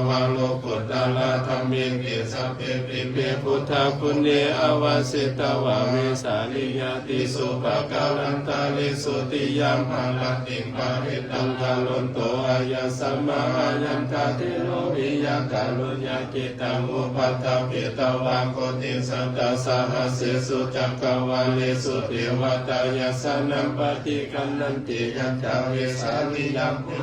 ວາໂລກຸດຕະລະທຳເມ ເຕ ສັບເພ ປິ ເມ ພຸດທະກຸນເນ ອາວາເສຕະວາ ເວສາລີ ຍະຕິ ສຸພະກາລັນຕະເລ ໂສຕິ ຍາມະລະຕິ ປະລິດຕັງ ກະໂລນໂຕ ອາຍັດສະມາ ອາຍັນທະ ເທໂລ ວິຍະກາລຸນຍະຈິດຕັງ ອຸປັດຖະປິຕະວາ ໂກຕິສັດຕະສະຫັດເສສຸ ຈັກກະວາເລສຸ ເທວະຕາ ຍັດສະນັງ ປະຕິກັນນັນຕິ ຍັດຈາ ເວສາລີ ຍາມະ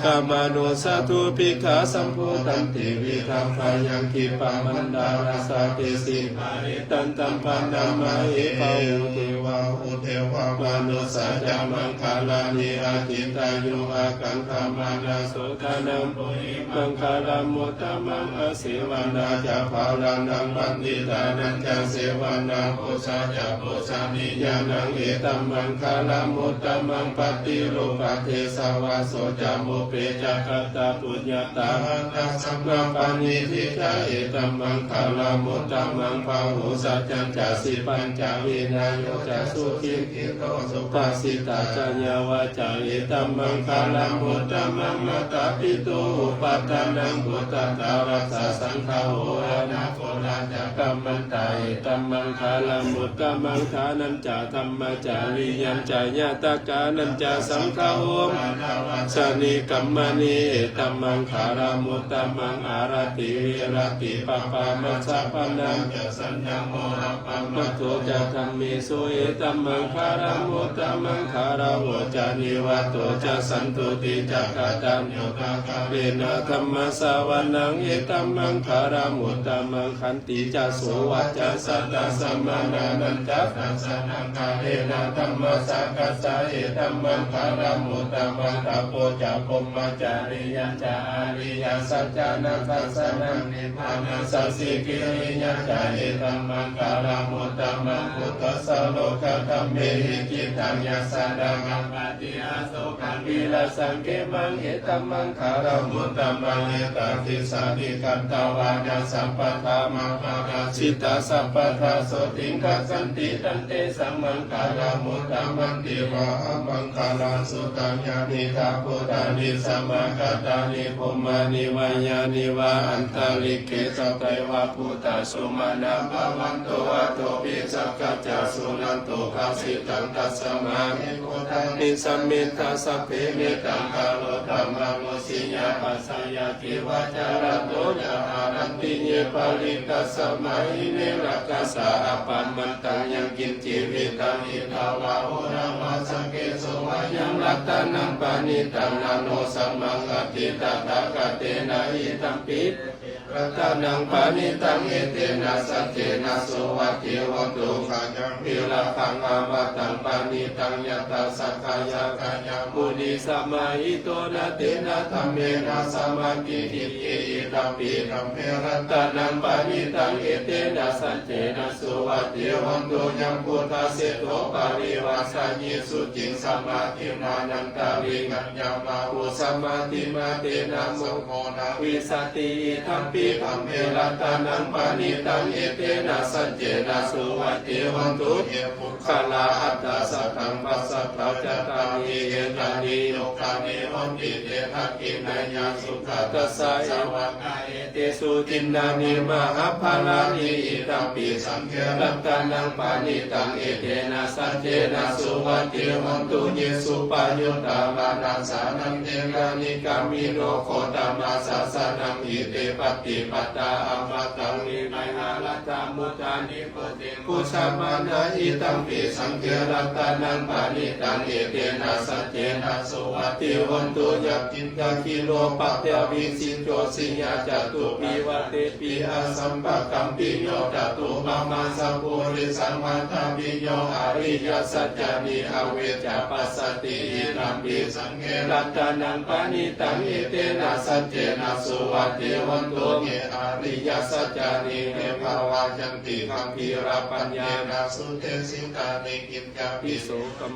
ກາມະນຸດສະຕູ ພິກຂາ ສຳພູຕັນຕິ ວິທັງ ພະຍັງ ທິບປະມັນດາລະສະ ເທສີ ປະລິດຕັນ ຕັມ ພະນາມະ ເອ ພະໂຫ ເທວາ ໂຫ ເທວາ ມະນຸດສາ ຈາ ມັງຄະລານິ ອາຈິນຕາຍຸ ອາກັງຂະມານາ ໂສທານັງ ໂພ ມັງຄະລະມຸດຕະມັງ ອາເສວະນາ ຈາ ພະລານັງ ບັນດິຕານັນຈາ ເສວະນາ ປູຊາ ຈາ ປູຊານິຍານັງ ເອຕັມ ມັງຄະລະມຸດຕະມັງ ປະຕິໂລມະ ເທສະວາໂສ ຈາ ມຸບເປ ຈາ ກະຕະປຸນຍະຕາ ອາຕະສະມະປະນິທິ ຈາ ເອຕັມ ມັງຄະລະມຸດຕະມັງ ພະຫູສັດຈັນ ຈາ ສິບປັນຈາ ວິນະໂຍ ຈາ ສຸກິນ ໂຕ ສຸພາສິຕາ ຈາ ຍາວາຈາ ເອຕັມ ມັງຄະລະມຸດຕະມັງ ມາຕາປິຕຸ ອຸປະຖານັງ ພຸດທະດາຣັດສະ ສັງຄະໂຫ ອະນາໂຄລາ ຈາ ກຳມັນຕາ ເອຕັມ ມັງຄະລະມຸດຕະມັງ ທານັນຈາ ທຳມະຈາຣິຍັນຈາ ຍາຕະການັນຈາ ສັງຄະໂຫ ມານາວັດສະນິ ກຳມະນີ ເອຕັມ ມັງຄະລະມຸດຕະມັງ ອາລະຕິ ວິລະຕິ ປະປາ ມັດສະປະນັງ ຈາ ສັນຍະໂມ ອະ ປະມາໂທ ຈາ ທຳເມສຸ ເອຕັມ ມັງຄະລະມຸດຕະມັງ ຄາລະໂຫ ຈາ ນິວາໂຕ ຈາ ສັນຕຸຕິ ຈາ ກະຕັນຍູ ຕາ ກາເລນະ ທຳມະສະວະນັງ ເອຕັມ ມັງຄະລະມຸດຕະມັງ ຂັນຕິ ຈາ ໂສວາຈາ ສັດຕະສະມານານັນຈາ ທັດສະນະ ກາເລນະ ທຳມະສາກັດສາ ເອຕັມ ມັງຄະລະມຸດຕະມັງ ຕະໂປ ຈາ ພົມມະຈາຣິຍັນຈາ ອະລິຍະສັດຈານະ ທັດສະນະ ນິບພານະ ສັດສິກິລິຍະຈາ ເອຕັມ ມັງຄະລະມຸດຕະມັງ ພຸດທະສະໂລກະທຳເມຫິ ຈິດຕັງ ຍັດສະດາ ອາປາຕິ ອະໂສກັງ ວິລະສັງ ເຂມັງ ເອຕັມ ມັງຄະລະມຸດຕະມັງ ເອຕາຕິສານິ ກັດຕະວານະ ສັບປະທາ ມະ ປະລາຊິຕາ ສັບປະທາ ໂສຕິງຄະສັນຕິ ຕັນເຕ ສະມັງຄະລະມຸດຕະມັງ ຕິວາ ອະມັງຄະລັງ ສຸຕັງ ຍານີ ທາ ພຸດທານິ ສະມາກະຕານິ ພົມມານິ ວາຍານິ ວາ ອັນຕະລິກເກ ສັດເທວະ ພຸດທາ ສຸມານາ ພະວັນຕຸ ອະໂຕ ພິສັກຂະຈາ ສຸນັນຕຸ ພາສິຕັງ ຕັດສະມາ ນິສະມິດຖາ ສັບເພ ເມດຕັງ ກະໂຣທາ ມະນຸດສິຍາ ປັດຊະຍາ ທິວາຈາລະໂຕ ຈາ ຫະລັນຕິ ເຍ ປະລິກຂະສະມາ ອິເມ ລັກຂະສາ ອະປະມານຕັງ ຍັງກິນຈີວິຕັງ ອິດຖະວາ ໂອລະວາສະເກ ໂສ ວາຍັງ ລັດຕະນັງ ປະນີຕັງ ນະໂນ ສະມັງ ອັດຖິ ຕະຖາຄະເຕນະ ອິດຖະປິ ເຕ ລັດຕະນັງ ປະນີຕັງ ເອເຕນະ ສັດເຈນະ ສຸວັດທີ ໂຫຕຸ ຂະຍັງ ວິລະພັງ ອະມະຕັງ ປະນີຕັງ ຍັດຖະ ສັກກະຍະ ຍະມຸນີ ສະມາຫິໂຕ ນະເຕນະ ທຳເມນະ ສະມາທິ ອິດຖິ ອິດຖະປິ ທຳເມ ລັດຕະນັງ ປະນີຕັງ ເອເຕນະ ສັດເຈນະ ສຸວັດທີ ໂຫຕຸ ຍັງ ພຸດທະເສໂຖ ປະລິວາສາມິ ສຸຈິງ ສະມາທິມາ ນັນຕະວິກັນຍາ ມະໂຫ ສະມາທິມາ ເຕນະ ໂມ ໂຄ ນະ ວິສະຕິ ອິດຖະປິ ທຳເມ ລັດຕະນັງ ປະນີຕັງ ເອເຕນະ ສັດເຈນະ ສຸວັດທີ ໂຫຕຸ ເຍ ໂພ ຄະລາ ອັດຖະສະທັງ ປັດສະທາ ຈາຕານິ ເອຕານິ ໂຍຄານິ ໂຫຕິ ເຕ ທັກຂິນາຍະ ສຸຂະຕັດສາ ເອສະວະກາ ເອເຕ ສຸທິນນານິ ມະຫາພະລານິ ອິດຖະປິ ສັງເຂ ລັດຕະນັງ ປະນີຕັງ ເອເຕນະ ສັດເຈນະ ສຸວັດທີ ໂຫຕຸ ເຍ ສຸປະຍຸດຕາ ມານະສາ ນັນເຕ ການິ ກາມິໂນ ໂຄຕະມະ ສາສະນັງ ອິເຕ ປະຕິປັດຕາ ອະມະຕັງ ວິໄນຫາລັດຖະ ມຸດຖານິ ໂພ ເພ ພຸດທະ ສະມານາ ອິດຖະປິ ສັງເຂ ລັດຕະນັງ ປະນີຕັງ ເອເຕນະ ສັດເຈນະ ສຸວັດທີ ໂຫຕຸ ຍະກິນຈາຄີໂນ ປັດຖະວິສິນໂຈ ສິຍາ ຈະຕຸປິ ວະເຕປິ ອະສັມປະກັມປິໂຍ ຈະຕຸປະມາສະ ປູລິສະ ວັດຖະວິໂຍ ອະລິຍະສັດຈານິ ອະເວຈຈະ ປັດສະຕິ ອິດຖະປິ ສັງເຂ ລັດຕະນັງ ປະນີຕັງ ເອເຕນະ ສັດເຈນະ ສຸວັດທີ ໂຫຕຸ ເຍອະລິຍະສັດຈານິ ເວພາວະຍັນຕິ ກັມພີລະປັນເຍນະ ສຸເດຊິຕານິ ກິນຈາປິ ໂສ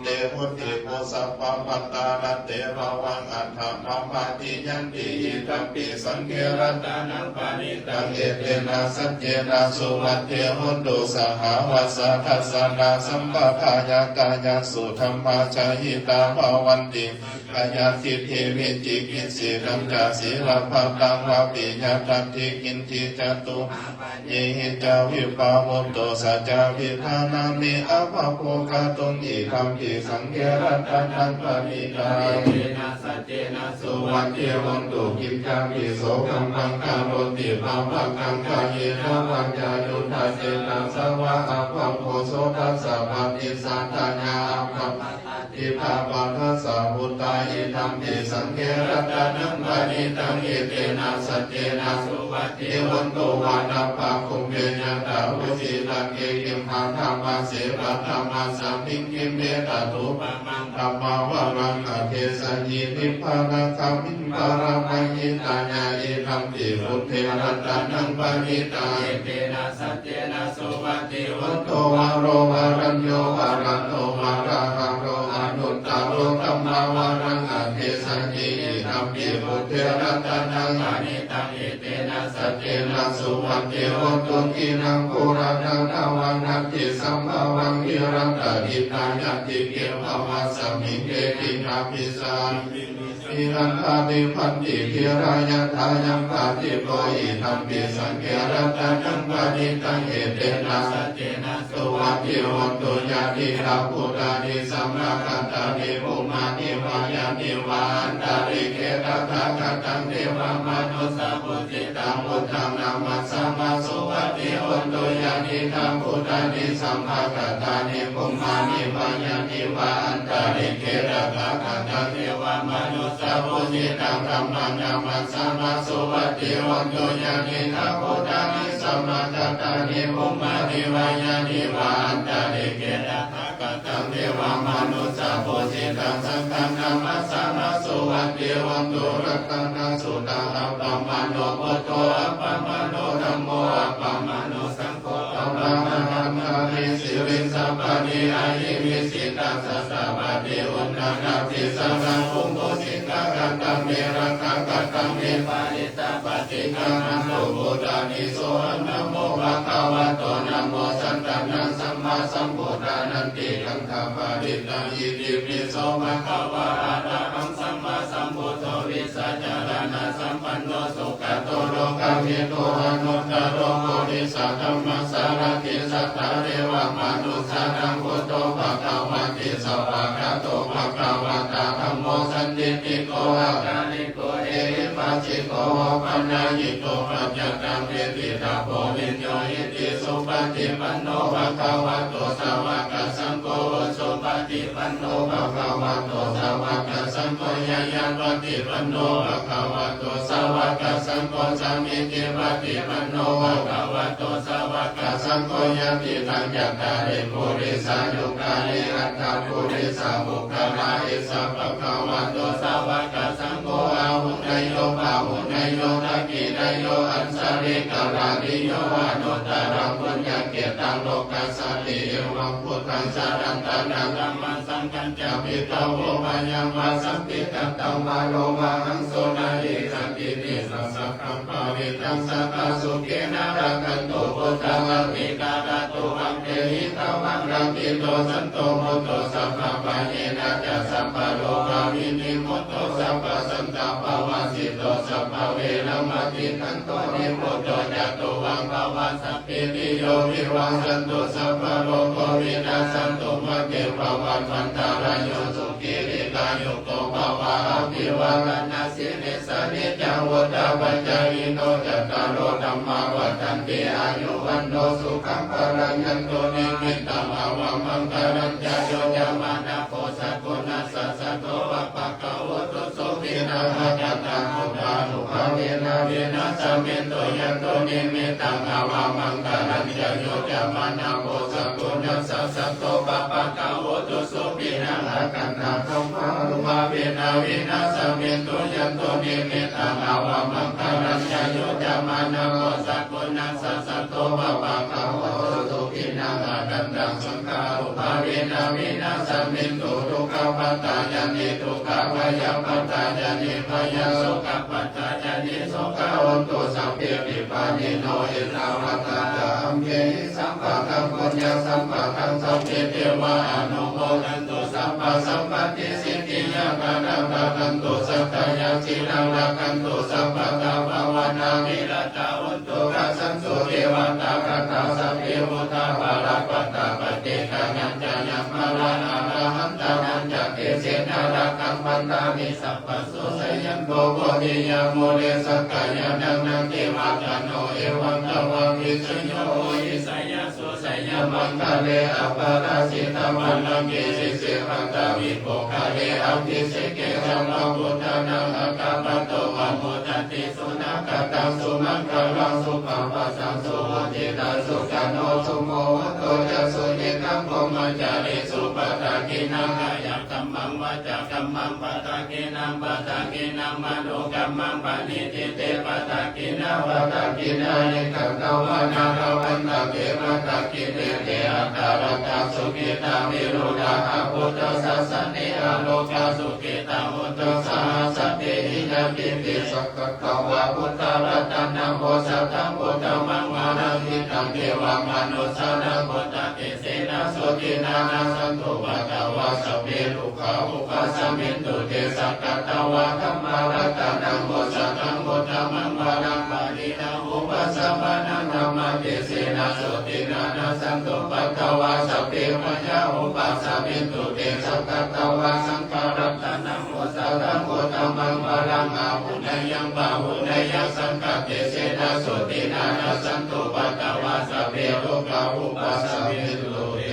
ເດໂຫຕິ ໂພ ສັບພະມັນຕານັນເຕ ພະວັງ ອັດຖະມະມະຕິ ຍັນຕິ ອິດຖະປິ ສັງເຄ ລັດຕະນັງ ປະນີ ຕັງ ເອເຕນະ ສັດເຈນະ ສຸວັດທີ ໂຫນຕຸ ສະຫະວັດສາ ທັດສະນະ ສຳປະທາຍາ ກາຍັງ ສຸ ທຳມະ ຈະຫິຕາ ພະວັນຕິ ກາຍາທິດຖິ ວິຈິກິດສິ ທັງຈາ ສີລະພະຕັງ ວະປິ ຍະທັດຖິ ກິນຈິ ຈະຕຸ ເຍຫິ ຈາ ວິປະມຸດໂຕ ສາ ຈາ ວິທານາມິ ອະພະໂພຄະຕຸງ ອິທັມປິ ສັງເຄ ລັດຕະນັງ ປະນີຕາ ເອເຕນະ ສັດເຈນະ ສຸວັດທີ ໂຫນຕຸ ກິນຈາປິ ໂສກັມມັງ ຄາໂຣຕິ ພະວະກັງ ກາເຍນະ ວາຈາ ໂຍທາ ເຈຕະສະວາ ອະພະໂພ ໂສທັດສະ ປະຕິສັດທາຍາ ອະພະ ທິທາ ປະທັດສະ ພຸດທາ ອິທັມປິ ສັງເຄ ລັດຕະນັງ ປະນີຕາ ເອເຕນະ ສັດເຈນະ ສຸວັດທີ ໂຫນຕຸ ວານະປະຄຸມເມ ຍະຖາ ວະຊິຕັງ ເອ ກິມພະທາມະ ເສ ປະທາມະສະມິງ ກິມເມ ຕະຕຸ ປະມັງ ທຳມະວະລັງ ອະເທສະຫິ ນິບພານະຄາມິງ ປະລະມະຫິຕາຍາ ອິທັມປິ ພຸດເທ ລັດຕະນັງ ປະນີຕາ ເອເຕນະ ສັດເຈນະ ສຸວັດ ຕິ ໂຫນຕຸ ວະໂຣ ວະລັນໂຍ ວະລະໂຕ ວະລະຫະໂຣ ອະນຸດຕະໂຣ ທຳມະວະລັງ ອະເທສະຫິ ອິທັມປິ ພຸດເທ ລັດຕະນັງ ປະນີຕາ ເອເຕນະ ສັດເຈນະ ສຸວັດ ຕິ ໂຫນຕຸ ຂິນັງ ປູຣະນານະວັນນັດຖິ ສຳພະວັງ ວິລັດຕະດິດຕາຍາຕິເກ ພະວັດສະມິງ ເອຕິນະພິສາ ນິລັນທານິພັນຕິ ທີຣາຍະຖາຍັມປະຕິໂພ ອິທັມປິ ສັງເຄ ລັດຕະນັງ ປະນີຕາ ເອເຕນະ ສັດເຈນະ ສຸວັດ ຕິ ໂຫນຕຸ ຍານິດາ ພູຕານິ ສຳມາຄະຕານິ ພູມານິ ວາຍານິ ວາ ອັນຕະລິກເຂ ຕະຖາຄະຕັງ ເທວະມະນຸດສະພູຊິຕັງ ພຸດທັງ ນະມັດສາມະ ສຸວັດ ຕິ ໂຫນຕຸ ຍານິດາ ພູຕານິ ສຳມາຄະຕານິ ພູມານິ ວາຍານິ ວາ ອັນຕະລິກເຂ ຕະຖາຄະຕັງ ເທວະມະນຸດສະພູຊິຕັງ ທຳມັງ ນະມັດສາມະ ສຸວັດ ຕິ ໂຫນຕຸ ຍານິດາ ພູຕານິ ສຳມາຄະຕານິ ພູມານິ ວາຍານິ ວາ ອັນຕະລິກເຂ ຕະຖາຄະຕັງ ເທວະມະນຸດສະພູຊິຕັງ ສັງຄັງ ນະມັດສາມະ ສຸວັດ ຕິ ໂຫນຕຸ ລັດຕະນະສຸຕະ ອັບປະມາໂນ ພຸດໂທ ອັບປະມາໂນ ທຳໂມ ອັບປະມາໂນ ສັງ ໂຄ ອະພະລະຫັນຕານິ ສິລິສະປານິ ອະຫິວິສິດຕະ ສັດຕະປະຕິ ອຸນນະນະພິສາລະ ອຸປຸດທິກະ ກະຕະເມ ລັກຂະກະຕະເມ ປາລິຕະປະຕິກາ ນະໂມ ພຸດທານິ ໂສ ນະໂມ ພະຄະວະໂຕ ນະໂມ ສັນຕະນະ ສຳມາສຳພຸດທານັນຕິ ຄັນທະປະລິດຕະ ອິຕິປິ ໂສ ພະຄະວາ ອະລະຫັງ ສຳມາສຳພຸດໂທ ວິຊາຈາລະນະສຳປັນໂນ ສຸກະໂຕ ໂລກະວິທູ ອະນຸດຕະໂຣ ປຸລິສະທຳມະສາລະຖິ ສັດຖາເທວະມະນຸດສານັງ ພຸດໂທ ພະຄະວະຕິ ສະວາກະໂຕ ພະຄະວະຕາ ທຳໂມ ສັນທິດຖິໂກ ອາກາລິໂກ ເອຫິປັດສິໂກ ໂອປະນະຍິໂກ ປັດຈະຕະເວທິຕະໂພ ວິນໂຍ ອິຕິ ສຸປະຕິປັນໂນ ພະຄະວະໂຕ ສາວະກະສັງໂຄ ອຸຊຸປະຕິປັນໂນ ພະຄະວະໂຕ ສາວະກະສັງໂຄ ຍາຍາປະຕິປັນໂນ ພະຄະວະໂຕ ສາວະກະສັງໂຄ ສາມີຈິປະຕິປັນໂນ ພະຄະວະໂຕ ສາວະກະສັງໂຄ ຍະຕິຕັງ ຈັດຕາລິ ປຸລິສະຍຸການິ ອັດຖະ ປຸລິສະບຸກຄະລາ ເອສະ ພະຄະວະໂຕ ສາວະກະສັງໂຄ ອາຫຸເນຍໂຍ ປາຫຸເນຍໂຍ ທັກຂິເນຍໂຍ ອັນຊະລິກະລານິໂຍ ອະນຸດຕະລັງ ປຸນຍະເຂດຕັງ ໂລກັດສາຕິ ເອວັງ ພຸດທັງ ສະລັນຕະນັງ ທຳມັງ ສັງຄັນຈະ ພິກຂະໂວ ມາຍັງ ວາສັມ ພິກຂະຕັງ ວາໂລ ວາຫັງ ໂສ ນະ ອິ ສະຕິ ຕິ ສະ ສະ ກັງ ປະວິດຕັງ ສັດຖາ ສຸເຂນະ ລັກຂັນຕຸ ພຸດທາ ອັງກິກາລະ ຕຸ ອັງເດຫິ ຕະວັງ ລັກຂິໂຕ ສັນໂຕ ມຸດໂຕ ສັບພະພະເຍນະ ຈະ ສັບພະໂລກາ ວິນິມຸດໂຕ ສັບພະສັນຕາ ປະວາສິໂຕ ສັບພະເວລະ ມະຕິກະໂຕ ນິພຸດໂຕ ຈະ ຕຸວັງ ພະວະ ສະ ປີຕິໂຍ ວິວັດສັນຕຸ ສັບພະໂລກໂຄ ວິນາສັນຕຸ ມະເກ ພະວັດວັນຕະລາໂຍ ສຸຂີ ດີກາຍຸໂກ ພະວະ ອະພິວາທະນະ ສີລິສະ ນິຈຈັງ ວຸດທາ ປັດຈາຍິໂນ ຈະຕາໂລ ທຳມາ ວັດທັນຕິ ອາຍຸ ວັນໂນ ສຸຂັງ ພະລັງ ຍັນໂຕ ນິມິດຕັງ ອາວະມັງຄະລັງ ຈະ ໂຍ ຈະ ມະນະໂພ ສະກຸນາ ສະ ສະໂຕ ປະປະກະໂວ ໂຕ ໂສ ວິນາ ອາກາດຕາ ໂອ ອານຸພາເວນະ ວິນາສະເມ ໂຕ ຍັນໂຕ ນິມິດຕັງ ອາວະມັງຄະລັງ ຈະ ໂຍ ຈະ ມະນະໂພ ສະກຸນາ ສະ ສະໂຕ ປະປະກະໂວ ໂຕ ໂສ ວິນາ ອາກາດຕາ ທຳມານຸພາ ເວນາວິນາສະມິນຕຸ ຍັນຕຸນິມິດຕັງອາວະມັງຄະລັງ ຍາຍຸດຍະມານະໂພ ສັກຄຸນນັງ ສະສັດໂຕ ປະປາກະໂຫ ສຸຂິນັງ ອາຄັນຕັງ ສັງຄານຸພາເວນາ ວິນາສະມິນຕຸ ທຸກຂະປັດຖາຍານິ ທຸກຂະ ພະຍາປັດຖາຍານິ ພະຍາ ໂສກະປັດຖາຍານິ ໂສກະ ໂຫນຕຸ ສັບເພ ວິປານິໂນ ເອຕາວັດຕາ ຈະ ອັມເພຫິ ສຳປະທັງ ປຸນຍັງ ສຳປະທັງ ສັບເພ ເທວາ ອະນຸໂມທັນຕຸ ສັບພະ ສຳປະຕິ ສິດທິຍາ ທານັງ ທະນະນະນະຕຸ ສັດຖະຍາ ສີລັງ ລັກຂັນຕຸ ສັບພະທາ ພາວະນາ ວິຣະຕາ ໂຫນຕຸ ຄັກຂັນຕຸ ເທວະຕາ ຄາຖາ ສັບພີ ພຸດທາ ບາລະປັດຕາ ປະເຈກາ ຍັນຈາຍັງ ພະລາ ອະລະຫັນຕາ ປັນຈະ ເຕເສນະ ລັກຂັງ ວັນທາມິ ສັບພະ ໂສ ຊະຍັນໂຕ ໂພທິຍາ ມູເລ ສັກກາຍານັງ ນາເທວະຕະໂນ ເອວັງ ຕະວັງ ວິຊະໂຍ ໂຫຫິ ຊະຍະ ໂສ ຊະຍະມັງຄະເລ ອະປະລາຊິຕະບັນລັງເກ ສີເສ ປະທະວີໂປຄະເລ ອະພິເສເກ ສັບພະພຸດທານັງ ອາກາປະໂຕ ອະໂມທະຕິ ສຸນາກະຕັງ ສຸມັງຄະລັງ ສຸພາພາສັງ ສຸຫຸຕິຕັງ ສຸຂະໂນ ສຸໂມຫະໂຕຈະ ສຸຍິດທັງ ພົມມະຈາຣີສຸ ປະທັກກິນາ ກາຍະ ກຳມັງ ວາຈາກຳມັງ ປະທັກກິນາ ປະທັກກິນາ ມະໂນກຳມັງ ປະນິທິເຕ ປະທັກກິນາ ປະທັກກິນາ ນິກະຕະວາ ນາລະວັນຕະເຕ ປະທັກກິເນ ເຕ ອັກຂະລັນຕະ ສຸກິຕາ ວິລຸດທາ ອະພຸດທະສາສະເນ ອະໂລກາ ສຸກິຕາ ໂຫນຕຸ ສະຫະສະເພຫິ ຍາຕິປິ ສັກກະ ຕະວາ ພຸດທະລັດຕະນັງ ໂອສະຖະ ອຸດຕະມັງ ວາລັງ ຫິຕັງ ເທວະມະນຸດສານັງ ພຸດທະເຕເສນະ ໂສຕິນາ ນັດສັນຕຸ ປະຕະວາ ສັບເພ ທຸກຂາ ອຸປັດສະມິນຕຸ ເຕ ສັກກະ ຕະວາ ທຳມະລັດຕະນັງ ໂອສະຖະ ອຸດຕະມັງ ວາລັງ ປະທີນາ ອຸປັດສະມະນັງ ທຳມະເຕເສນະ ໂສຕິນາ ນັດສັນຕຸ ປະຕະວາ ສັບເພ ພະຍາ ອຸປັດສະມິນຕຸ ເຕ ສັກກະ ຕະວາ ສັງຄະລັດຕະນັງ ໂອສະຖະ ອຸດຕະມັງ ວາລັງ ອາຫຸເນຍະ ປະຫຸເນຍະ ສັງຄະເຕເສນະ ໂສຕິນາ ນັດສັນຕຸ ປະຕະວາ ສັບເພ ໂລກາ ອຸປັດສະມິນຕຸ ເຕ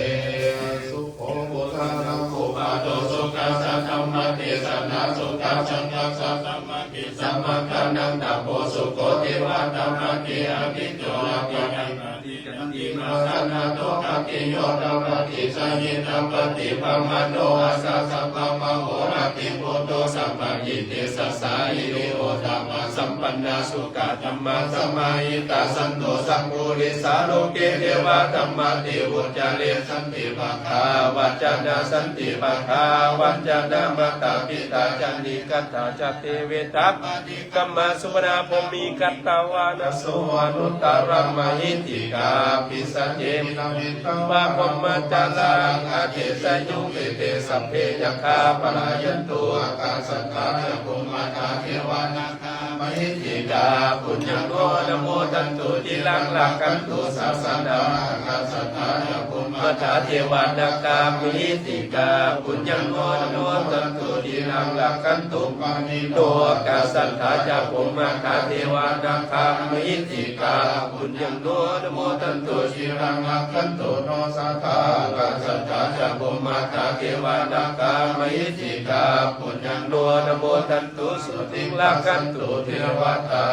ສຸໂຂ ພຸດທານັງ ໂອພາໂທ ສຸຂະສະ ທຳມະເທສະນາ ສຸຂະ ສັງຄະສະ ທຳມະ ສະມັງຄະນັງ ຕະໂພ ສຸໂຂ ເທວະ ທຳມະເທ ອະພິໂຈ ອະພິກຳ ຕິ ຈັນຕິມາ ສະນະໂທ ປັດຕິໂຍ ທຳມະເທ ສະຫິ ທຳມະເທ ປະມາໂນ ອັດຖະ ສະພະ ມະໂຫລະຕິ ພຸດໂທ ສະພະ ອິເຕສະສາ ຫິລິໂອດຕະປະສຳປັນນາ ສຸກະ ທຳມະ ສະມາຫິຕາ ສັນໂຕ ສັບປູລິສາ ໂລເກ ເທວະ ທຳມະເທ ວຸດຈາເຣ ສັນຕິພະຄາ ວັດຈະນາ ສັນຕິພະຄາ ວັດຈະນາ ມາຕາ ປິຕາ ຈະ ນິກະຕາ ຈະ ເທເວຕາ ປະຕິ ກຳມາ ສຸປະນາ ພົມມີ ກັດຕະວານະ ໂສ ອະນຸດຕະຣະ ມະຫິດທິກາ ພິສັດເຈ ນະມິດຕັງ ວາ ພຣມມະຈາລານັງ ອາເດຊະຍຸງ ເອເຕ ສັບເພ ຍັກຂາ ປະລາຍັນຕຸ ອາກາສັດຖາ ຈະ ພົມມະທາ ເທວະ ນາຄາ ມະຫິດທິກາ ປຸນຍັງ ໂນ ອະນຸໂມທັນຕຸ ທິລັງ ລັກຂັນຕຸ ສາສະນັງ ອາກາສັດຖາ ຈະ ພົມມະທາ ເທວະ ນາຄາ ມະຫິດທິກາ ປຸນຍັງ ໂນ ອະນຸໂມທັນຕຸ ທິລັງ ລັກຂັນຕຸ ປານີໂນ ອາກາສັດຖາ ຈະ ພົມມະທາ ເທວະ ນາຄາ ມະຫິດທິກາ ປຸນຍັງ ໂນ ອະນຸໂມທັນຕຸ ທິລັງ ລັກຂັນຕຸ ໂນ ສັດຖາ ອາກາສັດຖາ ຈະ ພົມມະທາ ເທວະ ນາຄາ ມະຫິດທິກາ ປຸນຍັງ ໂນ ອະນຸໂມທັນຕຸ ໂສຕິງ ລັກຂັນຕຸ ເທວະຕາ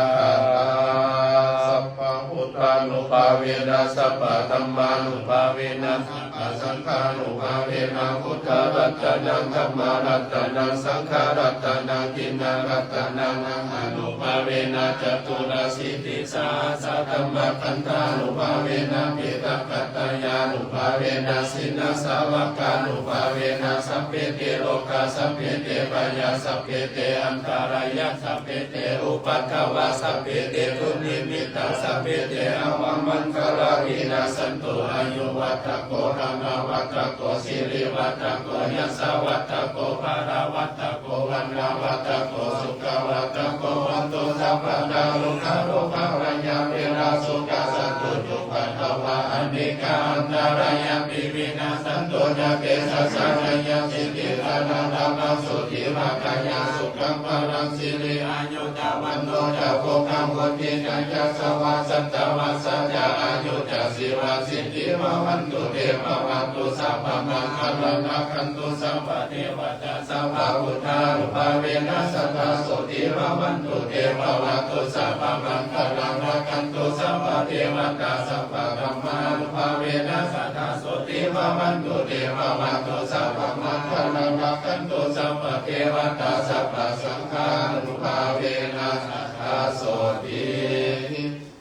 ສັບພະ ພຸດທານຸພາເວນະ ສັບພະ ທຳມານຸພາເວນະ ສັບພະ ສັງຄານຸພາເວນະ ພຸດທະລັດຕະນັງ ທຳມະລັດຕະນັງ ສັງຄະລັດຕະນັງ ທິນນະລັດຕະນັງ ອະນຸພາເວນະ ຈະຕຸລະສິດທິສະຫັດສະ ທຳມະຄັນທານຸພາເວນະ ປີຕະປັດຕະຍານຸພາເວນະ ຊິນນະສາວະການຸພາເວນະ ສັບເພ ເຕ ໂລກາ ສັບເພ ເຕ ພະຍາ ສັບເພ ເຕ ອັນຕະລາຍາ ສັບເພ ເຕ ອຸປັດທະວາ ສັບເພ ເຕ ດຸນນິມິດຕາ ສັບເພ ເຕ ອະວະມັງຄະລາ ວິນາສັນຕຸ ອາຍຸວັດທະໂກ ທຳມະວັດທະໂກ ສິລິວັດທະໂກ ຍະສະວັດທະໂກ ພະລາວັດທະໂກ ວັນນະວັດທະໂກ ສຸຂະວັດທະໂກ ໂຫນຕຸ ສັບພະດາ ໂລກາໂລກາ ພະຍາເວລາ ໂສກາ ສັດຕູ ອຸປັດທະວາ ອະເນກາ ອັນຕະລາຍາ ວິນາສັນຕຸ ຍະເຕຊະສາ ຈະຍະສິດທິ ທະນະລາພັງ ໂສຕິພາກາຍັງ ສຸຂັງພະລັງ ສິລິອາຍຸ ຈະ ວັນໂນ ຈະ ໂພຄະ ວຸດທິ ຈະ ຍະສະວາ ສັດຕະວັດສາ ຈະ ອາຍຸ ຈະ ຊີວະ ສິດທິ ພະວັນຕຸ ເຕ ພະວະຕຸ ສັບພະມັງຄະລັງ ລັກຂັນຕຸ ສັບພະເທວະຕາ ສັບພະພຸດທານຸພາເວນະ ສະດາ ໂສຕິ ພະວັນຕຸ ເຕ ພະວະຕຸ ສັບພະມັງຄະລັງ ລັກຂັນຕຸ ສັບພະເທວະຕາ ສັບພະທຳມານຸພາເວນະ ສະດາ ໂສຕິ ພ Bhavatu te bhavatu sabbamaṅgalaṃ rakkhantu sabbadevatā sabbasaṅghānubhāvena sadā sotthī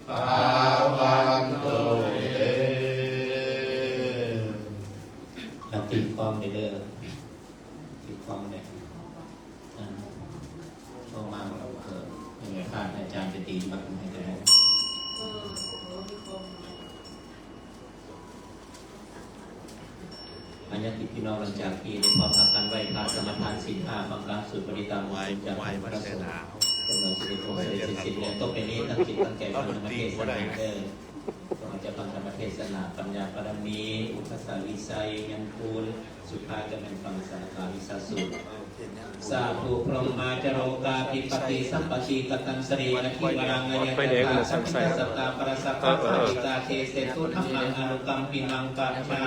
bhavantu te. ຕິດຄອງເດີ ຕິດຄອງເດີ ໂທມາ ເອີ ເປັນໄງ ພາດອາຈານໄປຕີບັດໃຫ້ກັນ. ອັນຍາຕິພີ່ນ້ອງ ຫຼັງຈາກທີ່ໄດ້ພ້ອມພາກັນໄຫວ້ພະສະມາທານສິນຫ້າ ຟັງການສູດປະລິຕາມງຄອນຈາກພະສະສົງ ຈຳນວນສິບເອັດອົງ ເສດສິນແລ້ວ ຕໍ່ໄປນີ້ຕັ້ງຈິດຕັ້ງໃຈຟັງທຳມະເທດສະໜາເດີ. ກ່ອນຈະຟັງທຳມະເທດສະໜາ ປັນຍາປາລະມີ ອຸດທະສາວິໄຊ ຍັນຄູນ ສຸດທ້າຍຈະແມ່ນຟັງສາລະກາວິຊາສູດ. ສາທຸ ພຣມມາຈາໂລກາທິປະຕິ ສັບປະຊີກະຕັນສະລີ ອະທິວະລັງອາຍະຕະຖາ ສັບພິທາສັດຕາປະລາຊາກະ ປາລິຕາເທເສຕຸ ທຳມັງອະນຸກຳປິນັງປະຊາ. ມື້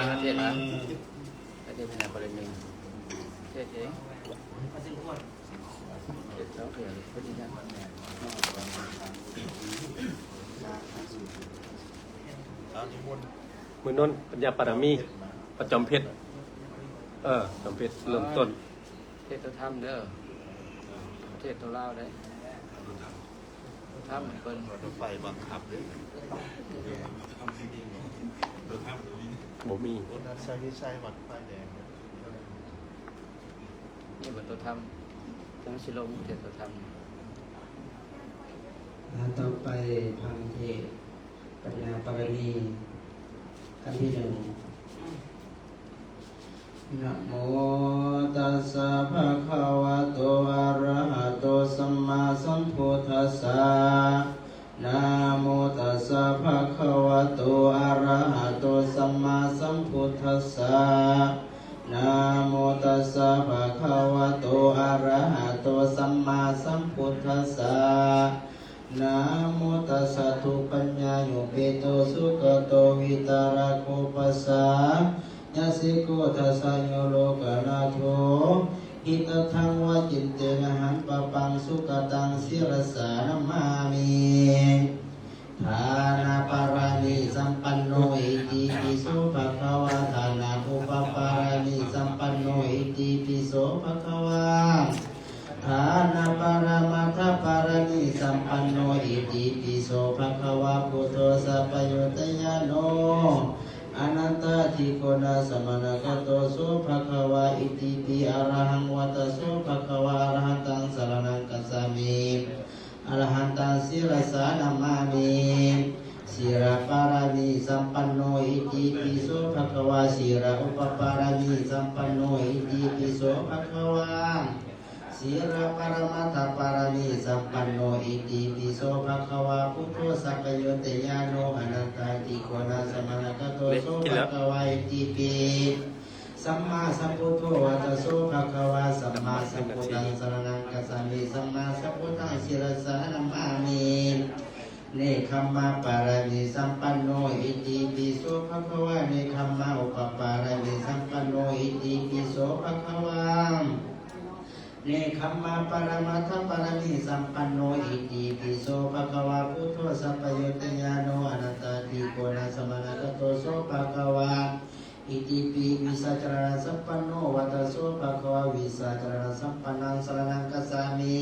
ນັ້ນປັນຍາປາລະມີ ປະຈອມເພັດ ເອີ ຈອມເພັດເລີ່ມຕົ້ນ. ເທດໂຕທຳເດີ ເທດໂຕລາວໄດ໋ ໂຕທຳເພິ່ນ ໄປບັງຄັບເດ້ ບໍ່ມີ ນັດໄຊວິໄຊວັດປ້າຍແດງ ນີ້ເພິ່ນໂຕທຳ ຈັ່ງຊິລົງເທດໂຕທຳ. ແລະຕໍ່ໄປຟັງເທດປັນຍາປາລະມີ ຂັ້ນທີໜຶ່ງ. ນະໂມຕັດສະ ພະຄະວະໂຕ ອະຣະຫະໂຕ ສຳມາສຳພຸດທັດສະ. ນະໂມຕັດສະ ພະຄະວະໂຕ ອະຣະຫະໂຕ ສຳມາສຳພຸດທັດສະ. ນະໂມຕັດສະ ພະຄະວະໂຕ ອະຣະຫະໂຕ ສຳມາສຳພຸດທັດສະ. ນະໂມຕັດສະ ທຸປັນຍາໂຍ ເປໂຕ ສຸກະໂຕ ວິຕະລະໂກ ປັດສາຍະສິໂກ ທັດສະໂຍ ໂລກະນາໂຖ ຫິຕະທັງ ວະຈິນເຕນະ ຫັງປະປັງ ສຸກະຕັງ ສິລະສາ ນະມາມິ. ທານະປາລະມີສຳປັນໂນ ອິຕິປິໂສ ພະຄະວາ ທານະອຸປະປາລະມີສຳປັນໂນ ອິຕິປິໂສ ພະຄະວາ. ທານະປະລະມັດຖະປາລະມີສຳປັນໂນ ອິຕິປິໂສ ພະຄະວາ ພຸດໂທ ສັບປະຍຸດຕະຍາໂນ ອະນັນຕາທິໂກນະສະມະນະກະໂຕ ໂສ ພະຄະວາ ອິຕິປິ ອະລະຫັງ ວັດຕະໂສ ພະຄະວາ ອະລະຫັນຕັງ ສະລະນັງ ກັດສາມິ ອະລະຫັນຕັງ ສິລະສາ ນະມາມິ. ສີລະປາລະມີສຳປັນໂນ ອິຕິປິໂສ ພະຄະວາ ສີລະອຸປະປາລະມີສຳປັນໂນ ອິຕິປິໂສ ພະຄະວາ ສີລະປະລະມັດຖະປາລະມີສຳປັນໂນ ອິຕິປິໂສ ພະຄະວາ ພຸດໂທ ສັບປະຍຸດຕະຍາໂນ ອະນັນຕາທິໂກນະສະມະນະກະໂຕ ໂສ ພະຄະວາ ອິຕິປິ ສຳມາສຳພຸດໂທ ວັດຕະໂສ ພະຄະວາ ສຳມາສຳພຸດທັງ ສະລະນັງ ກັດສາມິ ສຳມາສຳພຸດທັງ ສິລະສາ ນະມາມິ. ເນກຂຳມະປາລະມີສຳປັນໂນ ອິຕິປິໂສ ພະຄະວາ ເນກຂຳມະອຸປະປາລະມີສຳປັນໂນ ອິຕິປິໂສ ພະຄະວາ ເນກຂຳມະປະລະມັດຖະປາລະມີສຳປັນໂນ ອິຕິປິໂສ ພະຄະວາ ພຸດໂທ ສັບປະຍຸດຕະຍາໂນ ອະນັນຕາທິໂກນະສະມະນະກະໂຕ ໂສ ພະຄະວາ ອິຕິປິ ວິຊາຈາລະນະສຳປັນໂນ ວັດຕະໂສ ພະຄະວາ ວິຊາຈາລະນະສຳປັນນັງ ສະລະນັງ ກັດສາມິ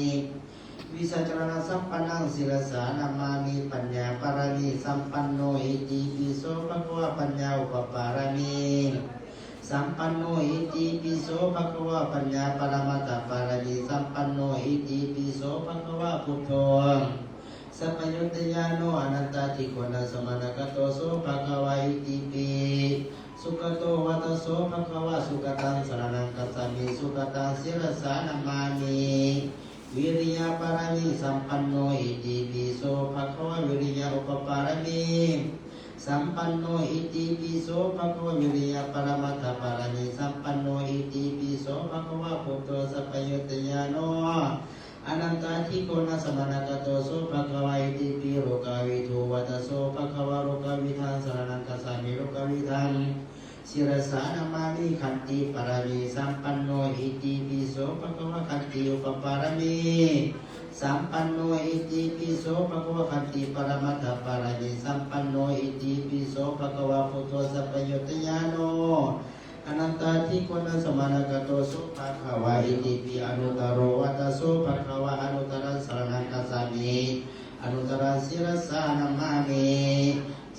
ວິຊາຈາລະນະສຳປັນນັງ ສິລະສາ ນະມາມິ. ປັນຍາປາລະມີສຳປັນໂນ ອິຕິປິໂສ ພະຄະວາ ປັນຍາອຸປະປາລະມີສຳປັນໂນ ອິຕິປິໂສ ພະຄະວາ ປັນຍາປະລະມັດຖະປາລະມີສຳປັນໂນ ອິຕິປິໂສ ພະຄະວາ ພຸດໂທ ສັບປະຍຸດຕະຍາໂນ ອະນັນຕາທິໂກນະສະມະນະກະໂຕ ໂສ ພະຄະວາ ອິຕິປິ ສຸກະໂຕ ວັດຕະໂສ ພະຄະວາ ສຸກະຕັງ ສະລະນັງ ກັດສາມິ ສຸກະຕັງ ສິລະສາ ນະມາມິ. ວິລິຍະປາລະມີສຳປັນໂນ ອິຕິປິໂສ ພະຄະວາ ວິລິຍະອຸປະປາລະມີສຳປັນໂນ ອິຕິປິໂສ ພະຄະວາ ວິລິຍະປະລະມັດຖະປາລະມີສຳປັນໂນ ອິຕິປິໂສ ພະຄະວາ ພຸດໂທ ສັບປະຍຸດຕະຍາໂນ ອະນັນຕາທິໂກນະສະມະນະກະໂຕ ໂສ ພະຄະວາ ອິຕິປິ ໂລກາວິທູ ວັດຕະໂສ ພະຄະວາ ໂລກາວິທັງ ສະລະນັງ ກັດສາມິ ໂລກາວິທັງ ສິລະສາ ນະມາມິ. ຂັນຕິປາລະມີສຳປັນໂນ ອິຕິປິໂສ ພະຄະວາ ຂັນຕິອຸປະປາລະມີ ສຳປັນໂນ ອິຕິປິໂສ ພະຄະວາ ຂັນຕິປະລະມັດຖະປາລະມີ ສຳປັນໂນ ອິຕິປິໂສ ພະຄະວາ ພຸດໂທ ສັບປະຍຸດຕະຍາໂນ ອະນັນຕາທິຄຸນນະສະມານະກະໂຕ ໂສ ພະຄະວາ ອິຕິປິ ອະນຸດຕະໂຣ ວັດຕະໂສ ພະຄະວາ ອະນຸດຕະລັງ ສະລະນັງ ກັດສາມິ ອະນຸດຕະລັງ ສິລະສາ ນະມາມິ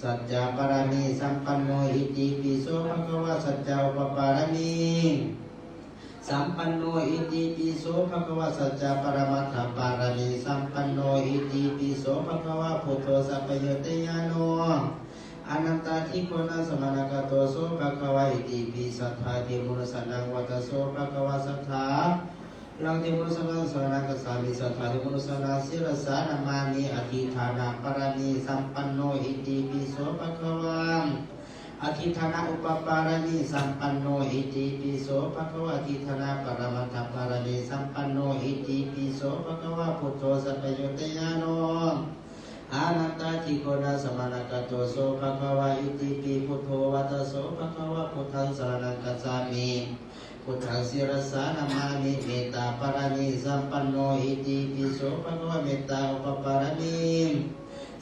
ສັດຈະປາລະມີ ສຳປັນໂນ ອິຕິປິໂສ ພະຄະວາ ສັດຈະອຸປະປາລະມີ ສຳປັນໂນ ອິຕິປິໂສ ພະຄະວາ ສັດຈະປະລະມັດຖະປາລະມີ ສຳປັນໂນ ອິຕິປິໂສ ພະຄະວາ ພຸດໂທ ສັບປະຍຸດຕະຍາໂນ ອະນັນຕາທິຄຸນນະສະມານະກະໂຕ ໂສ ພະຄະວາ ອິຕິປິ ສັດທາທິມຸນນະສະນັງ ວັດຕະໂສ ພະຄະວາ ສັດທາລັງທິມຸນນະສະນັງ ສະລະນັງ ກັດສາມິ ສັດທາທິມຸນນະສະນັງ ສິລະສາ ນະມາມິ ອະທິຖານະປາລະມີ ສຳປັນໂນ ອິຕິປິໂສ ພະຄະວາ ອະທິຖານະອຸປະປາລະມີ ສຳປັນໂນ ອິຕິປິໂສ ພະຄະວາ ອະທິຖານະປະລະມັດຖະປາລະມີ ສຳປັນໂນ ອິຕິປິໂສ ພະຄະວາ ພຸດໂທ ສັບປະຍຸດຕະຍາໂນ ອະນັນຕາທິຄຸນນະສະມານະກະໂຕ ໂສ ພະຄະວາ ອິຕິປິ ພຸດໂທ ວັດຕະໂສ ພະຄະວາ ພຸດທັງ ສະລະນັງ ກັດສາມິ ພຸດທັງ ສິລະສາ ນະມາມິ ເມດຕາປາລະມີ ສຳປັນໂນ ອິຕິປິໂສ ພະຄະວາ ເມດຕາອຸປະປາລະມີ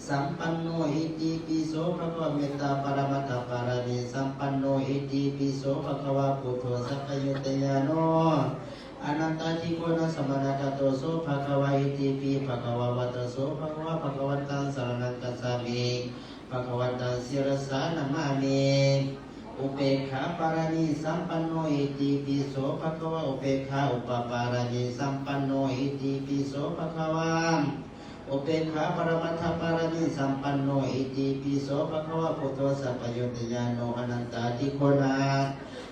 ສຳປັນໂນ ອິຕິປິໂສ ພະຄະວາ ເມດຕາປະລະມັດຖະປາລະມີ ສຳປັນໂນ ອິຕິປິໂສ ພະຄະວາ ພຸດໂທ ສັບປະຍຸດຕະຍາໂນ ອະນັນຕາທິຄຸນນະສະມານະກະໂຕ ໂສ ພະຄະວາ ອິຕິປິ ພະຄະວາ ວັດຕະໂສ ພະຄະວາ ພະຄະວັນຕັງ ສະລະນັງ ກັດສາມິ ພະຄະວັນຕັງ ສິລະສາ ນະມາມິ ອຸເປກຂາປາລະມີ ສຳປັນໂນ ອິຕິປິໂສ ພະຄະວາ ອຸເປກຂາອຸປະປາລະມີ ສຳປັນໂນ ອິຕິປິໂສ ພະຄະວາ ອຸເປກຂາປະລະມັດຖະປາລະມີ ສຳປັນໂນ ອິຕິປິໂສ ພະຄະວາ ພຸດໂທ ສັບປະຍຸດຕະຍາໂນ ອະນັນຕາທິຄຸນນະ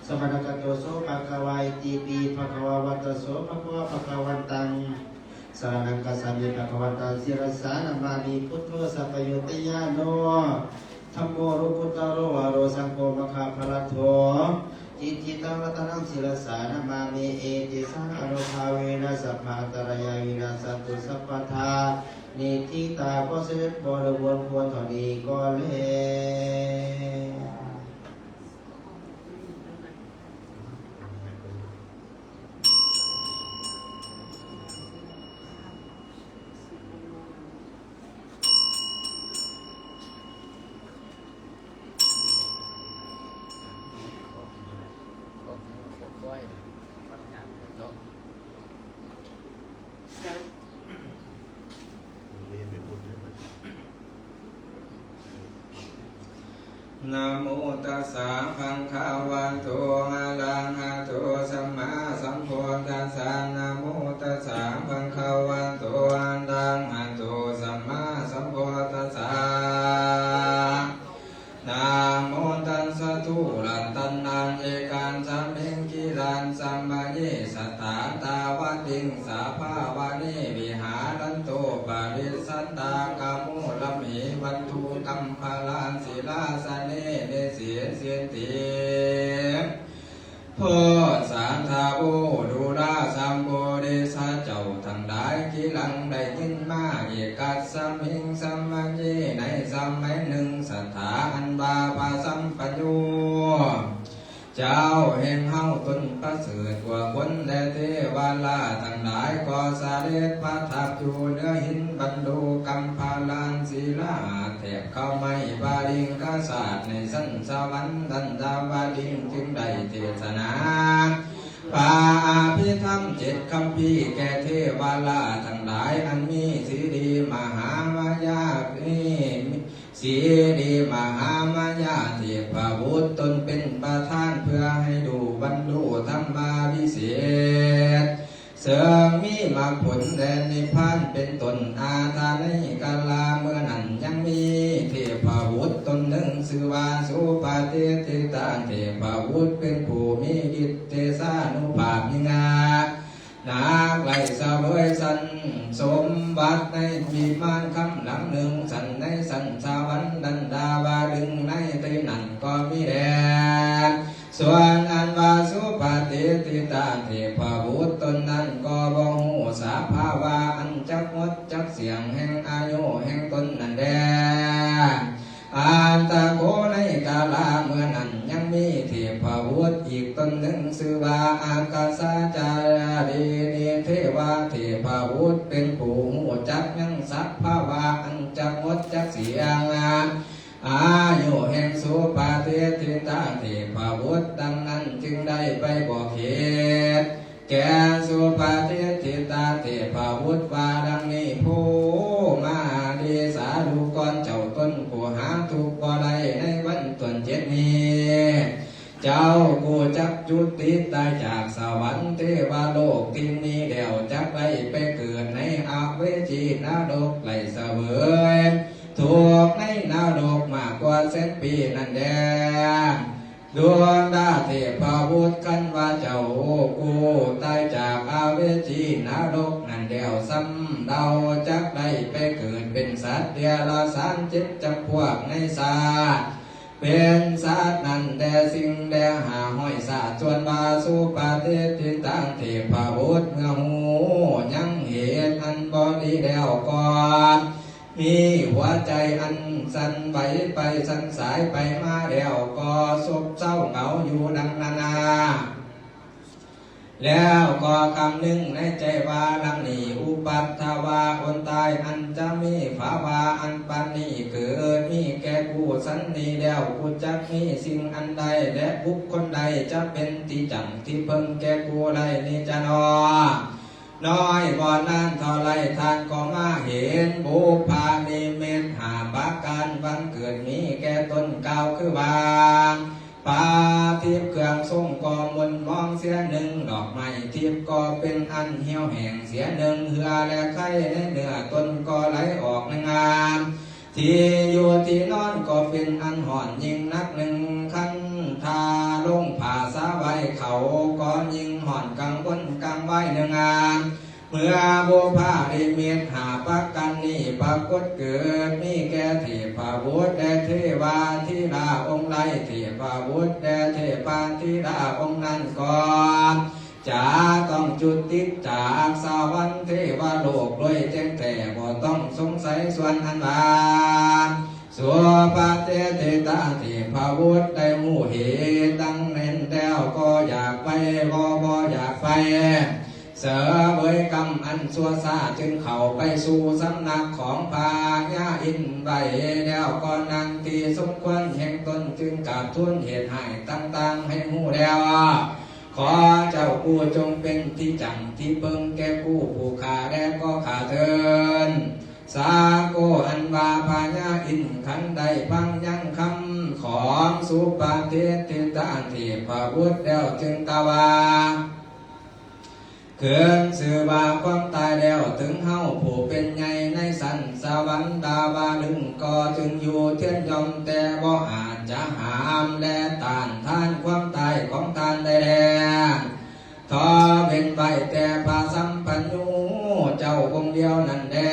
ສະມານະກະໂຕ ໂສ ພະຄະວາ ອິຕິປິ ພະຄະວາ ວັດຕະໂສ ພະຄະວາ ພະຄະວັນຕັງ ສະລະນັງ ກັດສາມິ ພະຄະວັນຕັງ ສິລະສາ ນະມາມິ ພຸດໂທ ສັບປະຍຸດຕະຍາໂນ ທຳໂມ ໂລກຸດຕະໂລ ວາໂຣ ສັງໂຄ ມັງຄະພະລະໂທ ທິຕິຕັງ ລັດຕະນັງ ສິລະສາ ນະມາມິ ເອເຕສະ ອະນຸພາເວນະ ສັບພະອັນຕະລາຍາ ວິນາສັນຕຸ ສັບພະທາ ນິທິຕາ ຂໍສຳເລັດບໍລິບູນ ຄວນເທົ່ານີ້ກໍແລ ນະໂມຕັດສະ ພະຄະວະໂຕ ອະລະຫະໂຕ ສຳມາສຳພຸດທັດສະ ນະໂມຕັດສະ ພະຄະວະໂຕ ອະລະຫະໂຕ ສຳມາສຳພຸດທັດສະ ນະໂມຕັດສະ ທຸລັນຕັນນາ ເອກັນສະມິງ ກິລານສະມະເຍ ສັດຖາຕາວະຕິງ ສາພາວະນີ ວິຫາລັນໂຕ ປະລິສັດຕາ ກະມູລະມີ ວັນທຸກັມພະລານ ສິລາສະເນ ນິສິດສິນຕິ ໂພ ສາທາໂວ ດູລາສະໂພ ເດຊະເຈົ້າທັງຫຼາຍ ກິລັງໄດ້ຍິນມາ ເອກັດສະມິງ ສະມະເຍ ໃນສະໄໝໜຶ່ງ ສັດຖາ ອັນວ່າພະສຳປັນໂຍ ເຈົ້າແຫ່ງເຮົາຕົນປະເສີດກວ່າຄົນ ແລະ ເທວະລາດທັງຫຼາຍ ກໍສະເດັດປະທັບຢູ່ເໜືອຫີນບັນດູກຳພະລານສິລາ ແຖບເຂົ້າໄມ້ປາລິງຄະສາດ ໃນຊັ້ນສະຫວັນດັນດາວະດິງ ຈຶ່ງໄດ້ເທດສະໜາ ພະອະພິທຳເຈັດຄຳພີ ແກ່ເທວະລາດທັງຫຼາຍ ອັນມີສິລິມະຫາມາຍາ ມີ ສິລິມະຫາມາຍາເທບະບຸດຕົນເປັນປະທານ ເພື່ອໃຫ້ດູບັນລຸທຳມະວິເສດ ເຊິ່ງມີມັກຜົນ ແລະ ນິບພານເປັນຕົ້ນ. ອາທາໃນກາລະເມື່ອນັ້ນ ຍັງມີເທບະບຸດຕົນໜຶ່ງ ຊື່ວ່າ ສຸປະຕິດຕິຕາເທບະບຸດ ເປັນຜູ້ມີອິດເດຊານຸພາບຍິ່ງນັກ ນັກໄຫຼສະເຫວີຍສັນສົມບັດໃນວິມານຄຳຫຼັງໜຶ່ງ ສັນໃນສັນສະຫວັນດັນດາວະດຶງໃນທີ່ນັ້ນກໍມີແດ່. ສ່ວນອັນວ່າສຸປະຕິດຕິຕາເທພະບຸດຕົນນັ້ນ ກໍບໍ່ຮູ້ສະພາວະອັນຈັກຫົດຈັກສຽງແຫ່ງອາຍຸແຫ່ງຕົນນັ້ນແດ່. ອັດຕະໂກ ໃນກາລະເມື່ອນັ້ນ ຍັງມີເທພະບຸດອີກຕົນໜຶ່ງ ຊື່ວ່າ ອາກາສາຈາລີນີເທວະເທພະບຸດ ເປັນຜູ້ຮູ້ ຈັກຍັງສັບພາວະອັນຈະໝົດຈັກເສຍ ອາຍຸແຫ່ງສຸປະເທດທິຕາເທພະບຸດ ດັ່ງນັ້ນຈຶ່ງໄດ້ໄປບອກເຫດ ແກ່ສຸປະເທດທິຕາເທພະບຸດວ່າດັ່ງນີ້ ໂພມະເດຊາ ດູກ່ອນເຈົ້າຕົນຜູ້ຫາທຸກບໍ່ໄດ້ໃນວັນຕົນເຈັດນີ້ ເຈົ້າຜູ້ຈັກຈຸຕິຕາຍຈາກສະຫວັນເທວະໂລກທີ່ນີ້ແລ້ວ ຈັກໄດ້ໄປເກີດໃນອະເວຈີນະລົກ ໄດ້ສະເຫວີຍທຸກໃນນະລົກມາກກວ່າແສນປີນັ້ນແລ. ດູລະເທພະບຸດ ຄັນວ່າເຈົ້າຜູ້ຕາຍຈາກອະເວຈີນະລົກນັ້ນແລ້ວ ສ່ຳເຮົາຈັກໄດ້ໄປເກີດເປັນສັດເດຍລະສານເຈັດຈຳພວກໃນຊາດ ເປັນສັດນັ້ນແດ່ ສິ່ງແດ່ຫ້າຮ້ອຍຊາດ ສ່ວນວ່າສຸປະເທດທິຕາເທພະບຸດ ເມື່ອຮູ້ຍັງເຫດອັນບໍ່ດີແລ້ວກໍມີຫົວໃຈອັນສັ່ນໄຫວໄປສັ່ນສາຍໄປມາແລ້ວກໍສົບເຊົາເຫງົາຢູ່ດັ່ງນັ້ນນາ. ແລ້ວກໍຄຳນຶງໃນໃຈວ່າດັ່ງນີ້ ອຸປັດທະວາອົນຕາຍ ອັນຈະມີພາວະອັນປານນີ້ເກີດມີແກ່ກູສັນນີ້ແລ້ວ ກູຈັກມີສິ່ງອັນໃດ ແລະ ບຸກຄົນໃດຈະເປັນທີ່ຈັ້ງທີ່ເພິ່ງແກ່ກູໄດ້ນີ້ຈະນໍ. ນ້ອຍບໍ່ນານເທົ່າໃດທ່ານກໍມາເຫັນບຸບພະນິມິດຫ້າປະການ ວັນເກີດມີແກ່ຕົນກ່າວຄືວ່າ ຜ້າທິບເຄື່ອງຊົງກໍໝຸ່ນມອງເສຍໜຶ່ງ ດອກໄມ້ທິບກໍເປັນອັນຫ່ຽວແຫ້ງເສຍໜຶ່ງ ເຫື່ອແລະໄຄໃນເນື້ອຕົນກໍໄຫຼອອກໜຶ່ງອັນ ທີ່ຢູ່ທີ່ນອນກໍເປັນອັນຮ້ອນຍິ່ງໜັກໜຶ່ງຄັນ ຖ້າລົງຜ້າສະໄຫວ້ເຂົ້າກໍຍິ່ງຮ້ອນກັງວົນກັງວາຍໜຶ່ງອັນ ເມື່ອບຸບພະນິມິດຫ້າປະການນີ້ປາກົດເກີດ ມີແກ່ເທພະບຸດແລະເທວາທິດາອົງໃດ ເທພະບຸດແລະເທພາທິດາອົງນັ້ນກໍຈະຕ້ອງຈຸຕິຈາກສະຫວັນເທວະໂລກໂດຍແຈ້ງແທ້ ບໍ່ຕ້ອງສົງໄສ. ສ່ວນອັນວ່າ ສຸປະເທດທິຕາເທພະບຸດໄດ້ຮູ້ເຫດດັ່ງນັ້ນແລ້ວ ກໍຢາກໄປບໍ່ ບໍ່ຢາກໄປ ສະເຫວີຍກຳອັນຊົ່ວຊ້າ ຈຶ່ງເຂົ້າໄປສູ່ສຳນັກຂອງພະຍາອິນໄວ້ແລ້ວ ກໍນັ່ງທີ່ສົມຄວນແຫ່ງຕົນ ຈຶ່ງກາບທູນເຫດຮ້າຍຕ່າງໆໃຫ້ຮູ້ແລ້ວ ຂໍເຈົ້າກູຈົ່ງເປັນທີ່ຈັ້ງທີ່ເພິ່ງແກ່ກູຜູ້ຂ້າແດ່ກໍຂ້າເທີ້ນ ສາໂກ ອັນວ່າພະຍາອິນ ຄັນໄດ້ຟັງຍັງຄຳຂອງສຸປະເທດທິຕາເທພະບຸດແລ້ວ ຈຶ່ງກ່າວວ່າ ຂຶ້ນຊື່ວ່າຄວາມຕາຍແລ້ວ ເຖິງເຮົາຜູ້ເປັນໃຫຍ່ໃນຊັ້ນສະຫວັນດາວະລຶງ ກໍຈຶ່ງຢູ່ເທີນຍ່ອມ ແຕ່ບໍ່ອາດຈະຫ້າມ ແລະ ຕ້ານທານຄວາມຕາຍຂອງທ່ານໄດ້ແລ. ຂໍເວັ້ນໄວ້ແຕ່ພະສຳປັນຍູເຈົ້າອົງດຽວນັ້ນແດ່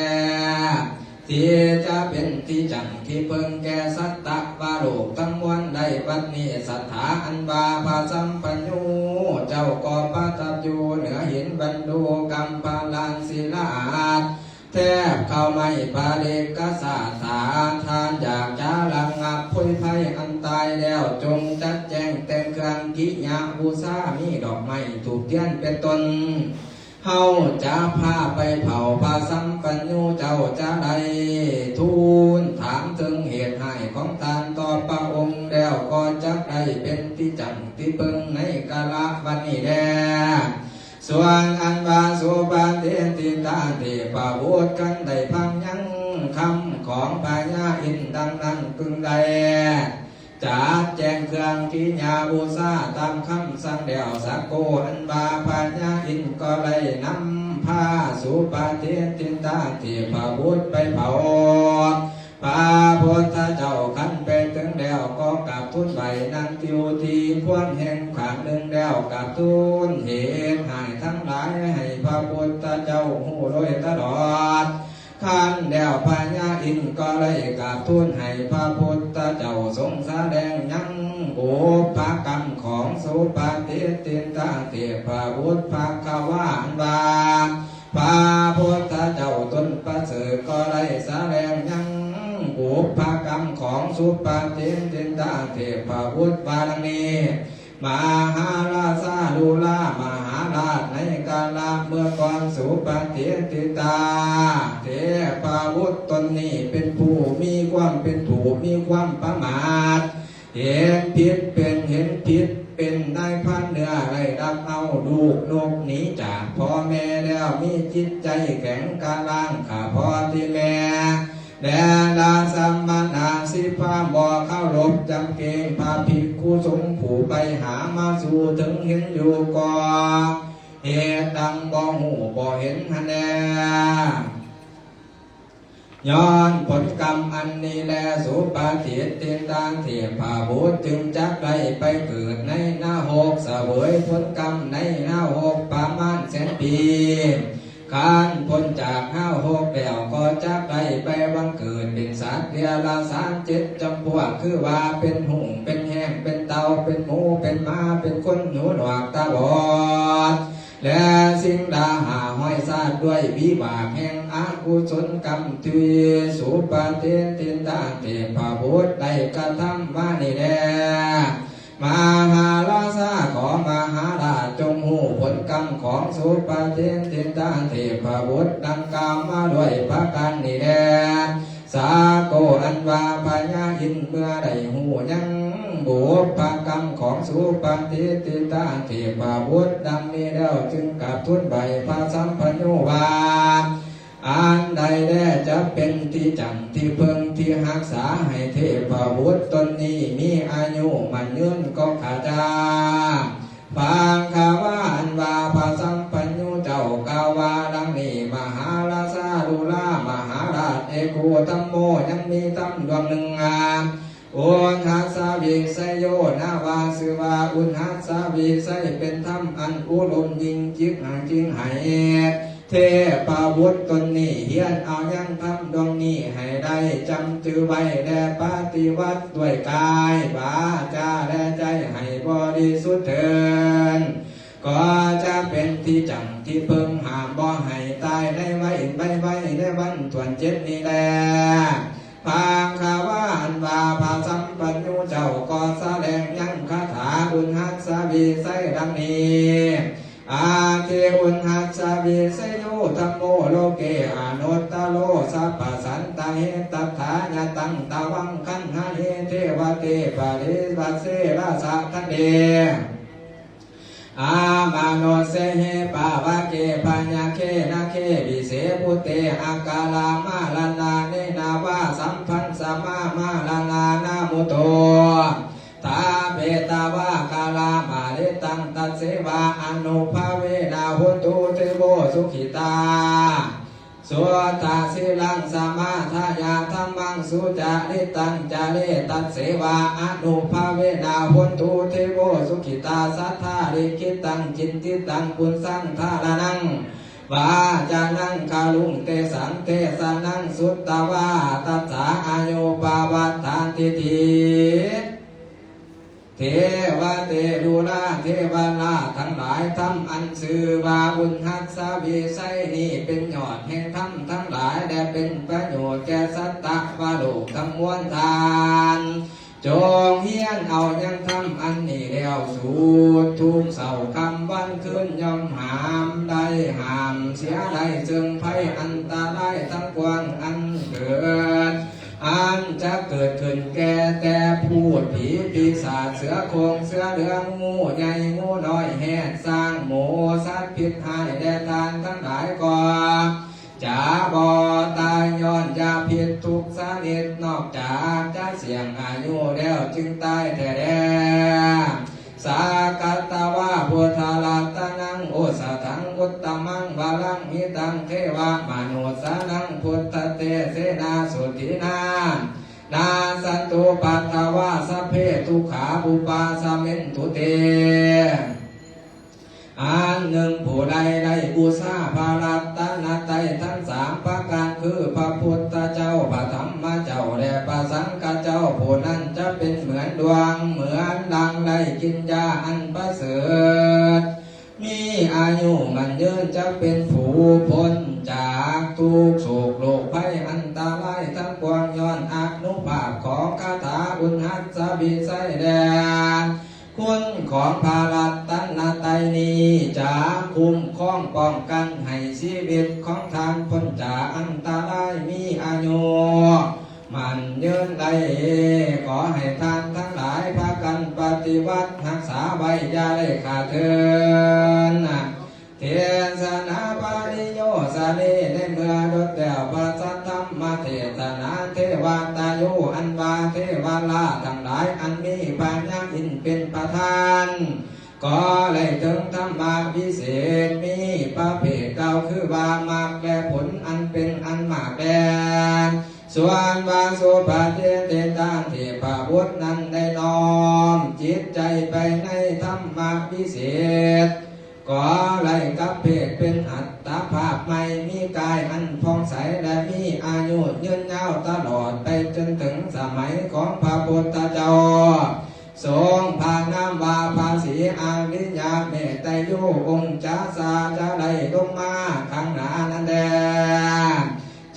ທີ່ຈະເປັນທີ່ຈັ້ງທີ່ເພິ່ງແກ່ສັດຕະວະໂລກທັງມວນໄດ້. ບັດນີ້ສັດຖາອັນວ່າພະສຳປັນຍູເຈົ້າກໍປະທັບຢູ່ເໜືອຫີນບັນດູກຳພະລານສິລາດ ແທບເຂົ້າໄມ້ປາລິກກະສາດ ຖ້າທ່ານຢາກຈະລະງັບໂພຍໄພອັນຕາຍແລ້ວ ຈົ່ງຈັດແຈງແຕ່ງເຄື່ອງກິຍາບູຊາ ມີດອກໄມ້ທູບທຽນເປັນຕົ້ນ ເຮົາຈະພາໄປເຝົ້າພະສຳປັນຍູເຈົ້າ ຈະໄດ້ທູນຖາມເຖິງເຫດຮ້າຍຂອງທ່ານຕໍ່ພະອົງແລ້ວ ກໍຈະໄດ້ເປັນທີ່ຈັ້ງທີ່ເພິ່ງໃນກາລະວັນນີ້ແດ່. ສ່ວນອັນວ່າສຸປະເທດທິຕາເທພະບຸດ ຄັນໄດ້ຟັງຍັງຄຳຂອງພະຍາອິນດັ່ງນັ້ນ ຈຶ່ງໄດ້ຈັດແຈງເຄື່ອງກິຍາບູຊາຕາມຄຳສັ່ງແລ້ວ ສາໂກ ອັນວ່າພະຍາອິນກໍໄດ້ນຳພາສຸປະເທດທິຕາເທພະບຸດໄປເຝົ້າ ພະພຸດທະເຈົ້າ ຄັນໄປເຖິງແລ້ວກໍກາບທູນໄຫວ້ ນັ່ງຢູ່ທີ່ຄວນແຫ່ງຂ້າງໜຶ່ງແລ້ວ ກາບທູນເຫດຮ້າຍທັງຫຼາຍໃຫ້ພະພຸດທະເຈົ້າຮູ້ໂດຍຕະຫຼອດ. ຄັນແລ້ວພະຍາອິນກໍໄດ້ກາບທູນໃຫ້ພະພຸດທະເຈົ້າຊົງສະແດງຍັງບຸບພະກຳຂອງສຸປະເທດທິຕາເທພະບຸດ ພະຄະວາອັນວ່າ ພະພຸດທະເຈົ້າຕົນປະເສີດກໍໄດ້ສະແດງຍັງບຸບພະກຳຂອງສຸປະເທດທິນຕາເທບພະບຸດວ່າດັ່ງນີ້ ມະຫາລາຊາລຸລາມະຫາລາດ ໃນກາລະເມື່ອກ່ອນ ສຸປະຕິດຕິຕາ ເທພະບຸດຕົນນີ້ເປັນຜູ້ມີຄວາມເປັນທຸກ ມີຄວາມປະໝາດ ເຫັນຜິດເປັນ ເຫັນຜິດເປັນນາຍພານເໜືອ ໄດ້ລັກເອົາລູກນົກໜີຈາກພໍ່ແມ່ແລ້ວ ມີຈິດໃຈແຂງກະຮ້າງຂ້າພໍ່ທີ່ແມ່ ແລະລາສະມະນະສິບຫ້າ ບໍ່ເຄົາລົບຈຳເກງພະພິກຂຸສົງຜູ້ໄປຫາມາສູ່ເຖິງເຫັນຢູ່ກໍ ເຫດດັ່ງບໍ່ຮູ້ບໍ່ເຫັນຫັ້ນແລ. ຍ້ອນຜົນກຳອັນນີ້ແລ ສຸປະຕິດຕິນຕາເທພະບຸດຈຶ່ງຈັກໄດ້ໄປເກີດໃນນະຮົກ ສະເຫວີຍຜົນກຳໃນນະຮົກປະມານແສນປີ ຄັນພົ້ນຈາກນະຮົກແລ້ວ ກໍຈັກໄດ້ໄປບັງເກີດເປັນສັດເດຍລະສານເຈັດຈຳພວກ ຄືວ່າເປັນຮຸ້ງ ເປັນແຮງ ເປັນເຕົ່າ ເປັນໝູ ເປັນໝາ ເປັນຄົນຫູໜວກຕາບອດ ແລະສິ່ງລະຫ້າຮ້ອຍຊາດ ດ້ວຍວິບາກແຫ່ງອະກຸສົນກຳທີ່ສຸປະຕິດຕິນຕາເທພະບຸດໄດ້ກະທຳມານີ້ແລ. ມະຫາລາຊາ ຂໍມະຫາລາດຈົ່ງຮູ້ຜົນກຳຂອງສຸປະຕິດຕິນຕາເທພະບຸດດັ່ງກ່າວມາດ້ວຍປະການນີ້ແລ. ສາໂກ ອັນວ່າພະຍາອິນເມື່ອໄດ້ຮູ້ຍັງບຸບພະກຳຂອງສຸປະຕິດຕິນຕາເທພະບຸດດັ່ງນີ້ແລ້ວ ຈຶ່ງກາບທູນໄຫວ້ພະສຳພັນຍູວ່າ ອັນໃດແລຈະເປັນທີ່ຈັງທີ່ເພິ່ງທີ່ຮັກສາໃຫ້ເທພະບຸດຕົນນີ້ມີອາຍຸໝັ້ນຍືນກໍຂ້າເຈົ້າ. ຟັງຄາວາອັນວ່າພະສຳພັນຍູເຈົ້າກ່າວວ່າດັ່ງນີ້ ມະຫາລາຊາລຸລາມະຫາລາດ ເອໂກທຳໂມ ຍັງມີທຳດວງໜຶ່ງ ອາ ອຸນຫັດສະວິໄຊໂຍ ນາມວ່າຊື່ວ່າອຸນຫັດສະວິໄຊ ເປັນທຳອັນອຸດົມຍິ່ງຈິກ ຫາງຈິງໃຫ້ເທພະບຸດຕົນນີ້ ຮຽນເອົາຍັງທຳດວງນີ້ໃຫ້ໄດ້ ຈຳຈື່ໄວ້ ແລະປະຕິບັດດ້ວຍກາຍ ວາຈາ ແລະໃຈໃຫ້ບໍລິສຸດເທີນ ກໍຈະເປັນທີ່ຈັງທີ່ເພິ່ງ ຫ້າມບໍ່ໃຫ້ຕາຍໃນໄວໄວໃນວັນຖ້ວນເຈັດນີ້ແລ. ພັງຄະວາອັນວ່າພະສຳປັນຍູເຈົ້າກໍສະແດງຍັງຄາຖາອຸນຫັດສະວິໄຊດັ່ງນີ້ ອາທິອຸນຫັດສະວິໄຊໂຍ ທຳໂມໂລເກອະນຸດຕະໂລ ສັບພະສັນຕະຫິຕັດຖາຍະຕັງ ຕະວັງຄັນຫະຫິ ເທວະເຕ ປະລິວັດເຊລະສະທັນເດ ອາມະນຸດເສຫິ ປາວະເກ ພະຍາເຄ ນາເຄ ວິເສປຸເຕ ອາກາລາມະລະນາເນນະວາ ສຳພັນສະມາ ມະລະນານາມຸໂຕ ທາເປຕະວາ ກາລາມະລິຕັງ ຕັດເສວາ ອະນຸພາເວນະ ໂຫຕຸ ເທໂວ ສຸຂິຕາ ສຸດທະສີລັງ ສະມາທາຍາ ທຳມັງ ສຸຈະລິຕັງ ຈະເລ ຕັດເສວາ ອະນຸພາເວນະ ໂຫຕຸ ເທໂວ ສຸຂິຕາ ສັດທາລິຂິຕັງ ຈິນຕິຕັງ ປຸນສັງ ທາລະນັງ ວາຈານັງ ຄະລຸງ ເຕສັງ ເທສະນັງ ສຸດຕະວາ ຕັດສາ ອາຍຸ ປະວັດທັງ ທິຕິ ເທວະເຕ ດູລາເທວະລາດທັງຫຼາຍ ທຳອັນຊື່ວ່າອຸນຫັດສະວິໄຊນີ້ ເປັນຍອດແຫ່ງທຳທັງຫຼາຍ ແລະ ເປັນປະໂຫຍດແກ່ສັດຕະວະໂລກທັງມວນທ່ານ ຈົ່ງຮຽນເອົາຍັງທຳອັນນີ້ແລ້ວ ສູດທຸກເຊົ້າຄ່ຳວັນຄືນ ຍ່ອມຫ້າມໄດ້ ຫ້າມເສຍໄດ້ ເຊິ່ງໄພອັນຕະລາຍທັງປວງອັນເກີດ ອັນຈະເກີດຂຶ້ນແກ່ແຕ່ພູດຜີປີສາດ ເສືອໂຄ່ງເສືອເຫຼືອງ ງູໃຫຍ່ງູນ້ອຍ ແຮດຊ້າງໝູ ສັດພິດຮ້າຍ ແລະ ທ່ານທັງຫຼາຍກໍຈະບໍ່ຕາຍຍ້ອນຢາພິດທຸກຊະນິດ ນອກຈາກຈະສ່ຽງອາຍຸແລ້ວຈຶ່ງຕາຍແທ້ແລ. ສາກະຕະວາ ພຸດທະລັດຕະນັງ ໂອສະຖັງ ອຸດຕະມັງ ວະລັງ ຫິຕັງ ເທວະມະນຸດສານັງ ພຸດທະເຕເສນາ ໂສທິນາ ນາສັນຕຸ ປັດຖະວາ ສັບເພ ທຸກຂາ ອຸປາສະມິນຕຸເຕ. ອັນໜຶ່ງ ຜູ້ໃດໄດ້ບູຊາພະລັດຕະນະໄຕທັງສາມປະການ ຄື ພະພຸດທະເຈົ້າ ພະທຳມະເຈົ້າ ແລະ ພະສັງຄະເຈົ້າ ຜູ້ນັ້ນຈະເປັນເໝືອນດວງ ເໝືອນດັ່ງໄດ້ກິນຢາອັນປະເສີດ ມີອາຍຸໝັ້ນຍືນ ຈະເປັນຜູ້ພົ້ນຈາກທຸກໂສກໂລກໄພອັນຕະລາຍທັງປວງ ຍ້ອນອານຸພາບຂອງຄາຖາອຸນຫັດສະວິໄຊແລ. ຄຸນຂອງພະລັດຕະນະໄຕນີ້ ຈະຄຸ້ມຄອງປ້ອງກັນໃຫ້ຊີວິດຂອງທ່ານພົ້ນຈາກອັນຕະລາຍ ມີອາຍຸໝັ້ນຍືນໄດ້. ຂໍໃຫ້ທ່ານທັງຫຼາຍພາກັນປະຕິບັດຮັກສາໄວ້ ຢ່າໄດ້ຂາດເຂີນ. ເທສະນາປະລິໂຍສະເນ ໃນເມື່ອດົດແລ້ວພະສັດທຳມະເທສະນາ ເທວະຕາໂຍ ອັນວ່າເທວະລາທັງຫຼາຍ ອັນມີພະຍາອິນເປັນປະທານ ກໍໄດ້ເຖິງທຳມະວິເສດ ມີປະເພດເກົ້າ ຄືວ່າ ມັກແລຜົນອັນເປັນອັນມາກແລ ສ່ວນວ່າສຸປະເຈເຕຕາ ເທບະບຸດນັ້ນໄດ້ນ້ອມຈິດໃຈໄປໃນທຳມະວິເສດ ກໍໄດ້ກັບເພດເປັນອັດຕະພາບໃໝ່ ມີກາຍອັນຜ່ອງໃສ ແລະ ມີອາຍຸຍືນຍາວຕະຫຼອດໄປຈົນເຖິງສະໄໝຂອງພະພຸດທະເຈົ້າ ຊົງພະນາມວ່າພະສີອະລິຍະເມດຕະໂຍ ອົງຈາສາຈະໄດ້ລົງມາຂ້າງໜ້ານັ້ນແລ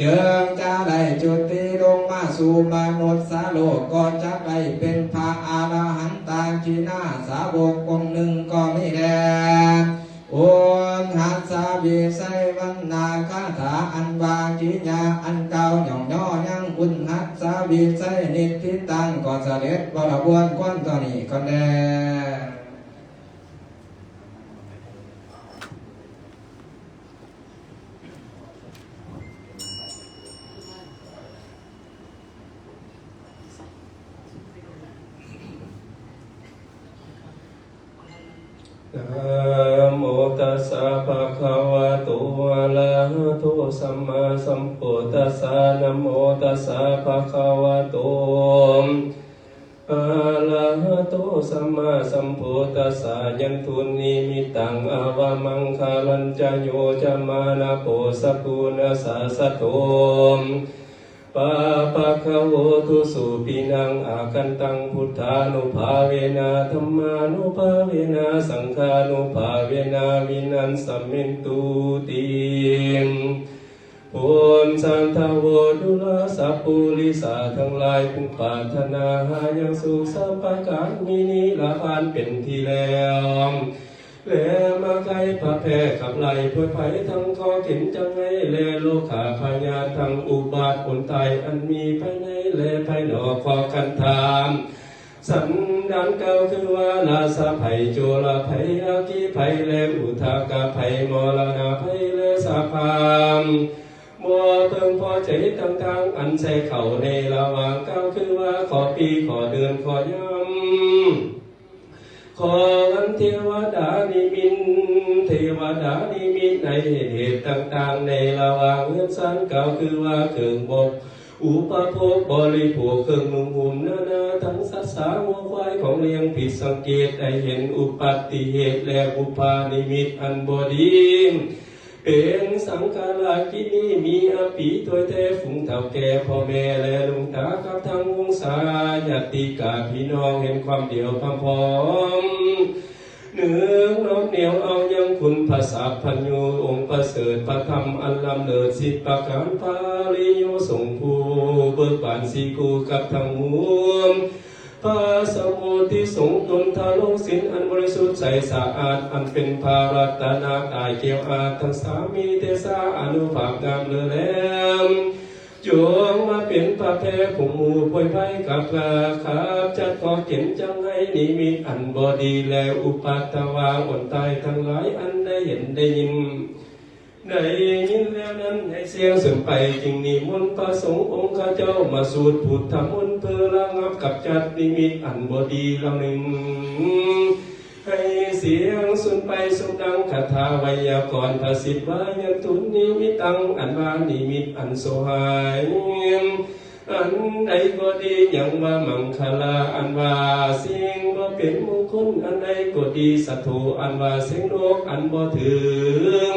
ຈຶ່ງຈະໄດ້ຈຸຕິລົງມາສູ່ມະນຸດສະໂລກ ກໍຈະໄດ້ເປັນພະອະລະຫັນຕາຄີນາສາວົກອົງໜຶ່ງກໍມີແດ່. ອຸນຫັດສະວິໄສວັນນາຄາຖາ ອັນວ່າກິຍາອັນກ່າວຍ້ອງຍໍຍັງອຸນຫັດສະວິໄສນິດທິຕັງ ກໍສະເລັດບໍລະບວນຄວນເທົ່ານີ້ກ່ອນແດ່. ນະໂມຕັດສະ ພະຄະວະໂຕ ອະລະຫະໂຕ ສຳມາສຳພຸດທັດສະ ນະໂມຕັດສະ ພະຄະວະໂຕ ອະລະຫະໂຕ ສຳມາສຳພຸດທັດສະ ຍັນຕຸນິມິດຕັງ ອະວະມັງຄະລັນຈະ ໂຍຈະມານະໂພ ສັກກຸນະສາສະໂຕ ປະປະຄະໂຫຕຸສຸປິນັງ ອາຄັນຕັງ ພຸດທານຸພາເວນະ ທຳມານຸພາເວນະ ສັງຄານຸພາເວນະ ວິນັນສະເມນຕຸຕິ ໂພນສັນທະໂວ ຈຸລາສັບປຸລິສາທັງຫຼາຍ ຜູ້ປາດຖະໜາຫາຍັງສຸກສາມປະການ ມີນິລະບານເປັນທີ່ແລ້ວ ແລະ ມາໄຄພະແພຂັບໄລ່ພວດໄພ ທັງຂໍ້ເຂັນຈັງໄຫ້ ແລະ ໂລຄາພະຍາດ ທັງອຸບາດອົນຕາຍ ອັນມີພາຍໃນ ແລະ ພາຍນອກ ຂໍຄັນທາມ ສັນດານເກົ່າຄືວ່າ ລາຊະໄພ ໂຈລະໄພ ອັກຄີໄພ ແລະ ອຸທະກະໄພ ມໍລະນະໄພ ແລະ ສະພາບບໍ່ເພິ່ງພໍໃຈຕ່າງໆ ອັນໃສ່ເຂົ້າໃນລະຫວ່າງກ່າວ ຄືວ່າ ຂໍປີ ຂໍເດືອນ ຂໍຍາມ ຂໍວັນ ເທວະດານິມິດ ເທວະດານິມິດ ໃນເຫດໆຕ່າງໆ ໃນລະຫວ່າງເຮືອນຊານ ກ່າວຄືວ່າ ເຄື່ອງບໍ ອຸປະໂພກບໍລິໂພກ ເຄື່ອງນຸ່ງຫຸ້ມນານາ ທັງສັດສາ ງົວຄວາຍ ຂອງລ້ຽງ ຜິດສັງເກດ ໄດ້ເຫັນອຸປັດຕິເຫດ ແລະ ບຸບພານິມິດອັນບໍ່ດີ ເປັນສັງກາລະກິດນີ້ ມີອາປີໂຕຍແທ້ ຝູງເຖົ້າແກ່ ພໍ່ແມ່ ແລະ ລຸງຕາ ກັບທັງວົງສາ ຍາດຕິກາ ພີ່ນ້ອງ ເຫັນຄວາມດຽວພາພ້ອມ ນຶກນ້ອມໜຽວເອົາຍັງຄຸນພະສັບພັນຍູ ອົງປະເສີດພະທຳອັນລ້ຳເລີດສິບປະການ ພະລິໂຍສົງຜູ້ເບີກບານສີ່ຄູ່ກັບທັງໝູ່ ພະສະໂມທິສົງ ຕົນທະລົງສິນອັນບໍລິສຸດໃສສະອາດ ອັນເປັນພະລັດຕະນະກາຍແກ້ວອາດທັງສາມ ມີເດຊາອານຸພາບງາມເລີແຫຼມ ຈົ່ງມາເປັນພະແພຜູ້ໝູ່ພວຍໄພກັບຂ້າ ຂັບຈັດຂໍເຂັນຈັງໄຫ້ນິມິດອັນບໍ່ດີ ແລະ ອຸປັດຕະວາອົນຕາຍທັງຫຼາຍ ອັນໄດ້ເຫັນໄດ້ຍິນ ໄດ້ຍິນແລ້ວນັ້ນ ໃຫ້ສຽງສຸນໄປ ຈຶ່ງນິມົນພະສົງອົງຄະເຈົ້າມາສູດພຸດທະມົນ ເພື່ອລະງັບກຳຈັດນິມິດອັນບໍ່ດີເຫຼົ່ານັ້ນ. ໃຫ້ສຽງສຸນໄປສົມດັ່ງຄາຖາໄວຍາກອນພະສິດວ່າ ຍັນຕຸນນິມິດຕັງ ອັນວ່ານິມິດອັນຊົ່ວຮ້າຍ ອັນໃດກໍດີ ຍັງວ່າມັງຄະລາ ອັນວ່າສິ່ງບໍ່ເປັນມຸງຄຸນ ອັນໃດກໍດີ ສັດໂທ ອັນວ່າເສັງໂລກອັນບໍ່ເຖິງ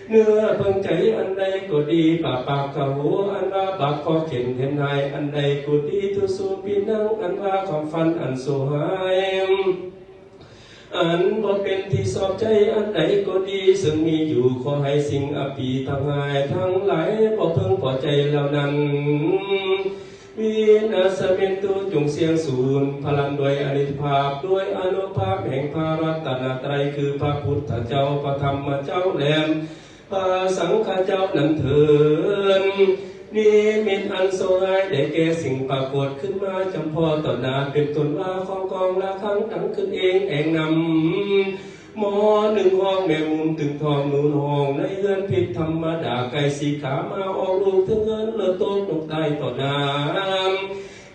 ເນື້ອເພິ່ງໃຈ ອັນໃດກໍດີ ປາປາກະໂຫ ອັນວ່າບາບຂໍ້ເຂັນເຫັນຫາຍ ອັນໃດກໍດີ ທຸສຸປິນັງ ອັນວ່າຄວາມຝັນອັນຊົ່ວຮ້າຍ ອັນບໍ່ເປັນທີ່ຊອບໃຈ ອັນໃດກໍດີ ເຊິ່ງມີຢູ່ ຂໍໃຫ້ສິ່ງອະປີທັງຫາຍທັງຫຼາຍ ບໍ່ເພິ່ງພໍໃຈເຫຼົ່ານັ້ນ ວິນາສະເມນຕຸ ຈົ່ງສ່ຽງສູນພະລັນດ້ວຍອານຸພາບ ດ້ວຍອານຸພາບແຫ່ງພະລັດຕະນະໄຕ ຄືພະພຸດທະເຈົ້າ ພະທຳມະເຈົ້າ ແລະ ພະສັງຄະເຈົ້ານັ້ນເທີນ. ນິມິດອັນຊົ່ວຮ້າຍໄດ້ແກ່ສິ່ງປາກົດຂຶ້ນມາຈຳເພາະຕໍ່ໜ້າ ເປັນຕົ້ນວ່າ ຂອງກອງລະຄັງດັງຂຶ້ນເອງແອງນຳ ໝໍໜຶ່ງຮ້ອງແມງມຸມຕຶງທ້ອງໜູນຮ້ອງໃນເຮືອນຜິດທຳມະດາ ໄກ່ສີຂາມາອອກລູກເທິງເຮືອນ ເລີດໂຕກນົກຕາຍຕໍ່ໜ້າ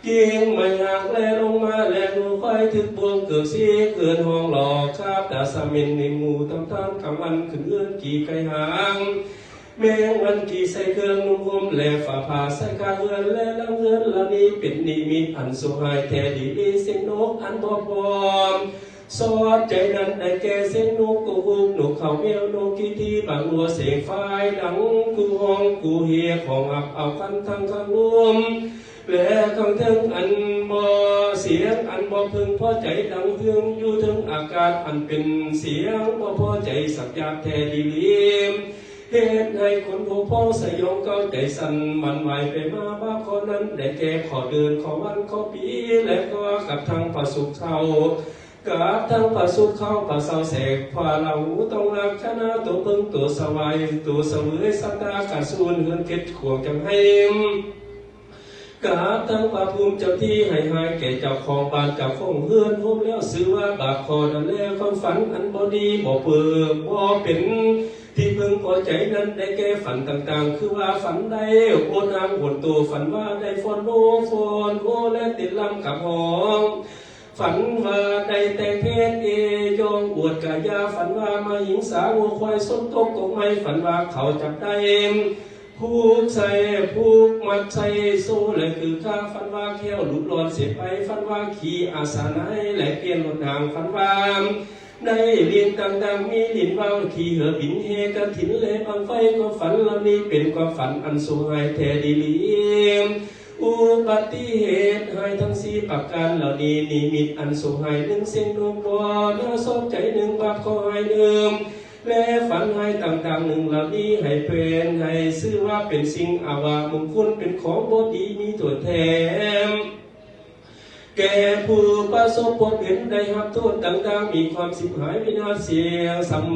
ກິ່ງໄມ້ຫັກແລລົງມາ ແລໜູຄວາຍຖືກບ່ວງເກືອກສີເກີນຫ້ອງຫຼອກຄາບ ດາສະເໝັນນິງງູຕຳທານກາງວັນຂຶ້ນເຮືອນ ຂີ່ໄກ່ຫາງ ແມງວັນຂີ່ໃສ່ເຄື່ອງນຸ່ງຫົ່ມ ແລຝາຜ້າໃສ່ຄາເຮືອນ ແລຫຼັງເຮືອນ ລະນີ້ເປັນນິມິດອັນຊົ່ວຮ້າຍແທ້ດີຫຼີ ສຽງນົກອັນບໍ່ພ້ອມ ຊອບໃຈນັ້ນໄດ້ແກ່ສຽງນົກກຸກຮຸກ ນົກເຂົາແມວ ນົກກີທີບາງຫົວ ສຽງຝາຍດັງກູຮ້ອງກູຮຽກ ຮ້ອງຮັບເອົາຄັນທັງຂ້າງລຸ່ມ ແລຂ້າງເທິງອັນບໍ່ ສຽງອັນບໍ່ເພິ່ງພໍໃຈ ດັງເຮືອງຢູ່ເທິງອາກາດ ອັນເປັນສຽງບໍ່ພໍໃຈສັກຢາກແທ້ດີຫຼີ ເຮັດໃຫ້ຄົນໂພພອງສະຫຍອງເກົ້າໃຈສັ່ນ ໝວັ່ນໄຫວໄປມາ ບາບຂໍ້ນັ້ນໄດ້ແກ່ ຂໍ້ເດືອນ ຂໍ້ວັນ ຂໍ້ປີ ແລະ ກໍກັບທັງປະສຸກເຊົາ ກັບທັງປະສຸກເຂົ້າປະເຊົາແສກ ພະລາຫູຕ້ອງລັກຄະນາ ໂຕເພິ່ງໂຕສະຫວາຍ ໂຕສະເຫວີຍ ສັດຕາກະສູນ ເຮືອນເຂດຂວງຈັງໄຫ້ ກັບທັງພະພູມເຈົ້າທີ່ ໃຫ້ຮ້າຍແກ່ເຈົ້າຂອງບ້ານເຈົ້າຂອງເຮືອນ ໂຮມແລ້ວຊື່ວ່າບາບຂໍ້ນັ້ນແລ ຄວາມຝັນອັນບໍ່ດີບໍ່ເປີ ບໍ່ເປັນທີ່ເພິ່ງພໍໃຈນັ້ນ ໄດ້ແກ່ຝັນຕ່າງໆ ຄືວ່າຝັນໄດ້ໂອນອາງໂອນໂຕ ຝັນວ່າໄດ້ຟ້ອນໂຮຟ້ອນໂຮ ແລະເຕັ້ນລຳກັບຮ້ອງ ຝັນວ່າໄດ້ແຕ່ງເພດເອຢອງອວດກາຍາ ຝັນວ່າມະຫິງສາງົວຄວາຍຊົນຕົກກົກໄມ້ ຝັນວ່າເຂົາຈັບໄດ້ຜູກໃສ່ຜູກມັດໃສ່ໂສ້ ແລະຄືຂ້າ ຝັນວ່າແຂ້ວຫຼຸດລອດເສຍໄປ ຝັນວ່າຂີ່ອາສາໄນ ແລະປ່ຽນລົດນາງ ຝັນວ່າໄດ້ຫຼິ້ນຕ່າງໆ ມີຫຼິ້ນວ່າວ ຂີ່ເຮືອບິນ ແຫ່ກະຖິນ ແລະບັ້ງໄຟ ຄວາມຝັນເຫຼົ່ານີ້ເປັນຄວາມຝັນອັນຊົ່ວຮ້າຍແທ້ດີຫຼີ. ອຸບັດຕິເຫດຮ້າຍທັງສີ່ປະການເຫຼົ່ານີ້ ນິມິດອັນຊົ່ວຮ້າຍໜຶ່ງ ເສັງນົກບໍ່ໜ້າຊອບໃຈໜຶ່ງ ບາບເຄາະຮ້າຍໜຶ່ງ ແລະຝັນຮ້າຍຕ່າງໆໜຶ່ງເຫຼົ່ານີ້ ໃຫ້ເປັນ ໃຫ້ຊື່ວ່າເປັນສິ່ງອະວະມຸງຄຸນ ເປັນຂອງບໍ່ດີມີຕົວແທນ ແກ່ຜູ້ປະສົບພົບເຫັນ ໄດ້ຮັບໂທດຕ່າງໆ ມີຄວາມສິບຫາຍ ວິນາດສຽງສຳ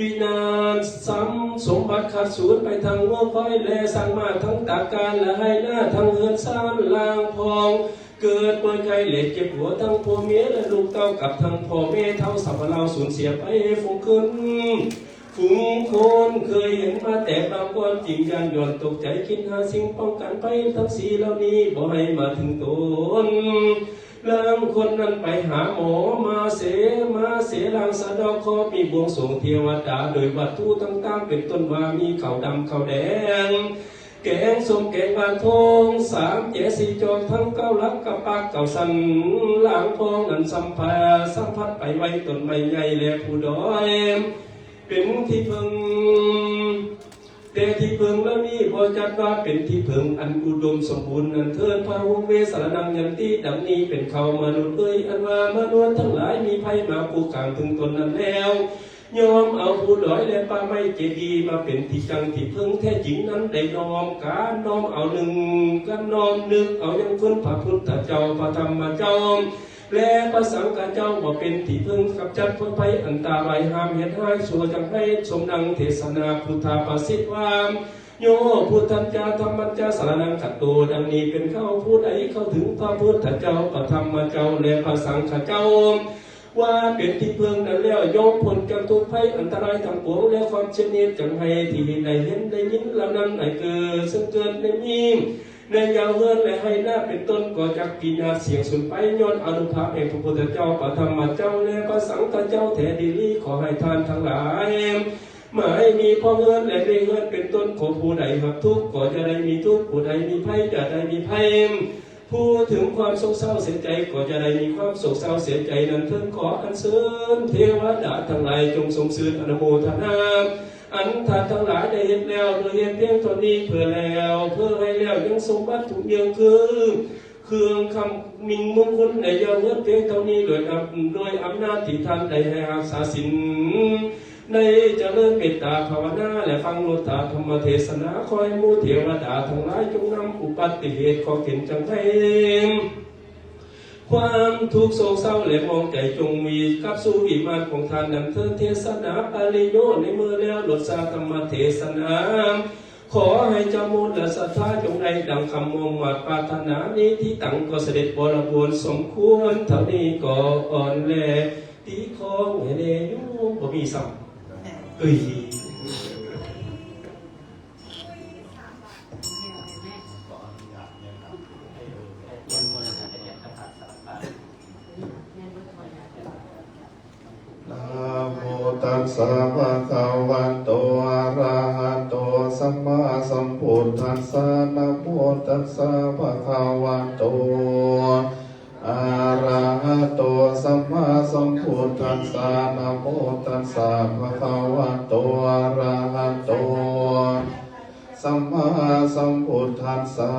ວິນາດສຳສົມບັດຂາດສູນໄປທັງງົວຄວາຍ ແລະຊ້າງມ້າ ທັງຕາການ ແລະໄຮ່ນາ ທັງເຮືອນຊານລ່າງພອງ ເກີດປ່ວຍໄຂ້ ແລະເຈັບຫົວ ທັງພໍ່ເມຍ ແລະລູກເຕົ້າ ກັບທັງພໍ່ແມ່ເຖົ້າ ສຳພະລາວສູນເສຍໄປ ຝູງຄົນ ຝູງຄົນເຄີຍເຫັນມາແຕ່ບາງກ່ອນ ຈຶ່ງຢ້ານຢອນຕົກໃຈ ຄິດຫາສິ່ງປ້ອງກັນໄພ ທັງສີ່ເຫຼົ່ານີ້ບໍ່ໃຫ້ມາເຖິງຕົນ. ລາງຄົນນັ້ນໄປຫາໝໍ ມາເສ ມາເສລ້າງສະເດົາະເຄາະ ມີບວງສວງເທວະດາ ໂດຍວັດຖຸຕ່າງໆ ເປັນຕົ້ນວ່າມີເຂົ້າດຳເຂົ້າແດງ ແກງສົ້ມແກງຫວານ ທອງສາມແຈສີ່ຈອກ ທັງເກົ້າຫຼັກກະປາກເກົ້າຊັ້ນ ລາງພອງນັ້ນສຳພະ ສຳຜັດໄປໄຫວ້ຕົ້ນໄມ້ໃຫຍ່ ແລະພູດອຍ ເປັນທີ່ເພິ່ງ ແຕ່ທີ່ເພິ່ງເຫຼົ່ານີ້ບໍ່ຈັດວ່າເປັນທີ່ເພິ່ງອັນອຸດົມສົມບູນນັ້ນເທີ້ນ ພະຫຸເວ ສະລະນັງຍັນຕິ ດັ່ງນີ້ເປັນເຂົາມະນຸດເອີຍ ອັນວ່າມະນຸດທັງຫຼາຍມີໄພມາຄຸກຄາມເຖິງຕົນນັ້ນແລ້ວ ຍ່ອມເອົາພູດອຍ ແລະປ່າໄມ້ເຈດີມາເປັນທີ່ຈັງທີ່ເພິ່ງແທ້ຈິງນັ້ນ ໄດ້ນ້ອມການນ້ອມເອົາໜຶ່ງ ການນ້ອມນຶກເອົາຍັງຄຸນພະພຸດທະເຈົ້າ ພະທຳມະເຈົ້າ ແລະພະສັງຄະເຈົ້າ ວ່າເປັນທີ່ເພິ່ງກຳຈັດຜົນໄພອັນຕະລາຍ ຫ້າມເຫດຮ້າຍຊົ່ວຈັ່ງໃຫ້ ສົມດັ່ງເທສະນາພຸດທະປະສິດວ່າ ໂຍ ພຸດທັນຈາ ທຳມັນຈາ ສະລະນັງຄັນໂຕ ດັ່ງນີ້ເປັນເຂົາ ຜູ້ໃດເຂົ້າເຖິງພະພຸດທະເຈົ້າ ພະທຳມະເຈົ້າ ແລະພະສັງຄະເຈົ້າ ວ່າເປັນທີ່ເພິ່ງນັ້ນແລ້ວ ຍ່ອມພົ້ນຈາກທຸກໄພອັນຕະລາຍທັງປວງ ແລະຄວາມເສຍດເໜັດຈັ່ງໃຫ້ ທີ່ເຫັນໄດ້ເຫັນໄດ້ຍິນເຫຼົ່ານັ້ນ ໃຫ້ເກີດເຊິ່ງເກີດໃນມີ ໃນຍາວເຮືອນ ແລະໄຮ່ນາເປັນຕົ້ນ ກໍຈັກພິນາດສ່ຽງສູນໄປ ຍ້ອນອານຸພາບແຫ່ງພະພຸດທະເຈົ້າ ພະທຳມະເຈົ້າ ແລະພະສັງຄະເຈົ້າແທ້ດີຫຼີ. ຂໍໃຫ້ທ່ານທັງຫຼາຍ ໝາຍມີພໍ່ເຮືອນ ແລະແມ່ເຮືອນເປັນຕົ້ນ ຂອງຜູ້ໃດຮັບທຸກ ກໍຈະໄດ້ມີທຸກ ຜູ້ໃດມີໄພ ຈະໄດ້ມີໄພ ຜູ້ເຖິງຄວາມໂສກເສົ້າເສຍໃຈ ກໍຈະໄດ້ມີຄວາມໂສກເສົ້າເສຍໃຈນັ້ນເທີ້ນ. ຂໍອັນເຊີນເທວະດາທັງຫຼາຍ ຈົ່ງຊົມຊື່ນອະນຸໂມທະນາ ອັນທ່ານທັງຫຼາຍໄດ້ເຮັດແລ້ວ ໂດຍເຮັດພຽງເທົ່ານີ້ ເພື່ອແລ້ວ ເພື່ອໃຫ້ແລ້ວຍັງສົມບັດທຸກຢ່າງ ຄືເຄື່ອງຄຳມິ່ງມຸງຄຸນ ໃນຍາມເຮືອນພຽງເທົ່ານີ້ ໂດຍອຳ ໂດຍອຳນາດທີ່ທ່ານໄດ້ໃຫ້ຮັກສາສິນ ໄດ້ຈະເລີນເມດຕາພາວະນາ ແລະ ຟັງໂລດຕາທຳມະເທສະນາ, ຂໍໃຫ້ໝູ່ເທວະດາທັງຫຼາຍຈົ່ງນຳອຸບັດຕິເຫດ ເຄາະເຂັນຈັງໄດ ຄວາມທຸກໂສກເສົ້າ ແລະ ໝອງໃຈ ຈົ່ງມີກັບສູ່ວິມານຂອງທ່ານນັ້ນເທີ້ນ. ເທສະນາປະລິໂຍດໃນມື້ແລ້ວ ໂລດຕາທຳມະເທສະນາ ຂໍໃຫ້ເຈົ້າມຸດລະສັດທາ ຈົ່ງໄດ້ດັ່ງຄຳມຸ່ງມາດປາດຖະໜາ. ມີທີ່ຕັ້ງກໍສະເດັດບໍລະບູນສົມຄວນ ເທົ່ານີ້ກ່ອນ ແລະ ຕີຂອງໃຫ້ແດ່ໂຍມ ບໍ່ມີຊ້ຳ. ເອີຍ ນະໂມຕັດສະ ພະຄະວະໂຕ ອະຣະຫະໂຕ ສຳມາສຳພຸດທັດສະ. ນະໂມຕັດສະ ພະຄະວະໂຕ ອະຣະຫະໂຕ ສຳມາສຳພຸດທັດສະ. ນະໂມຕັດສະ ພະຄະວະໂຕ ອະຣະຫະໂຕ ສຳມາສຳພຸດທັດສະ.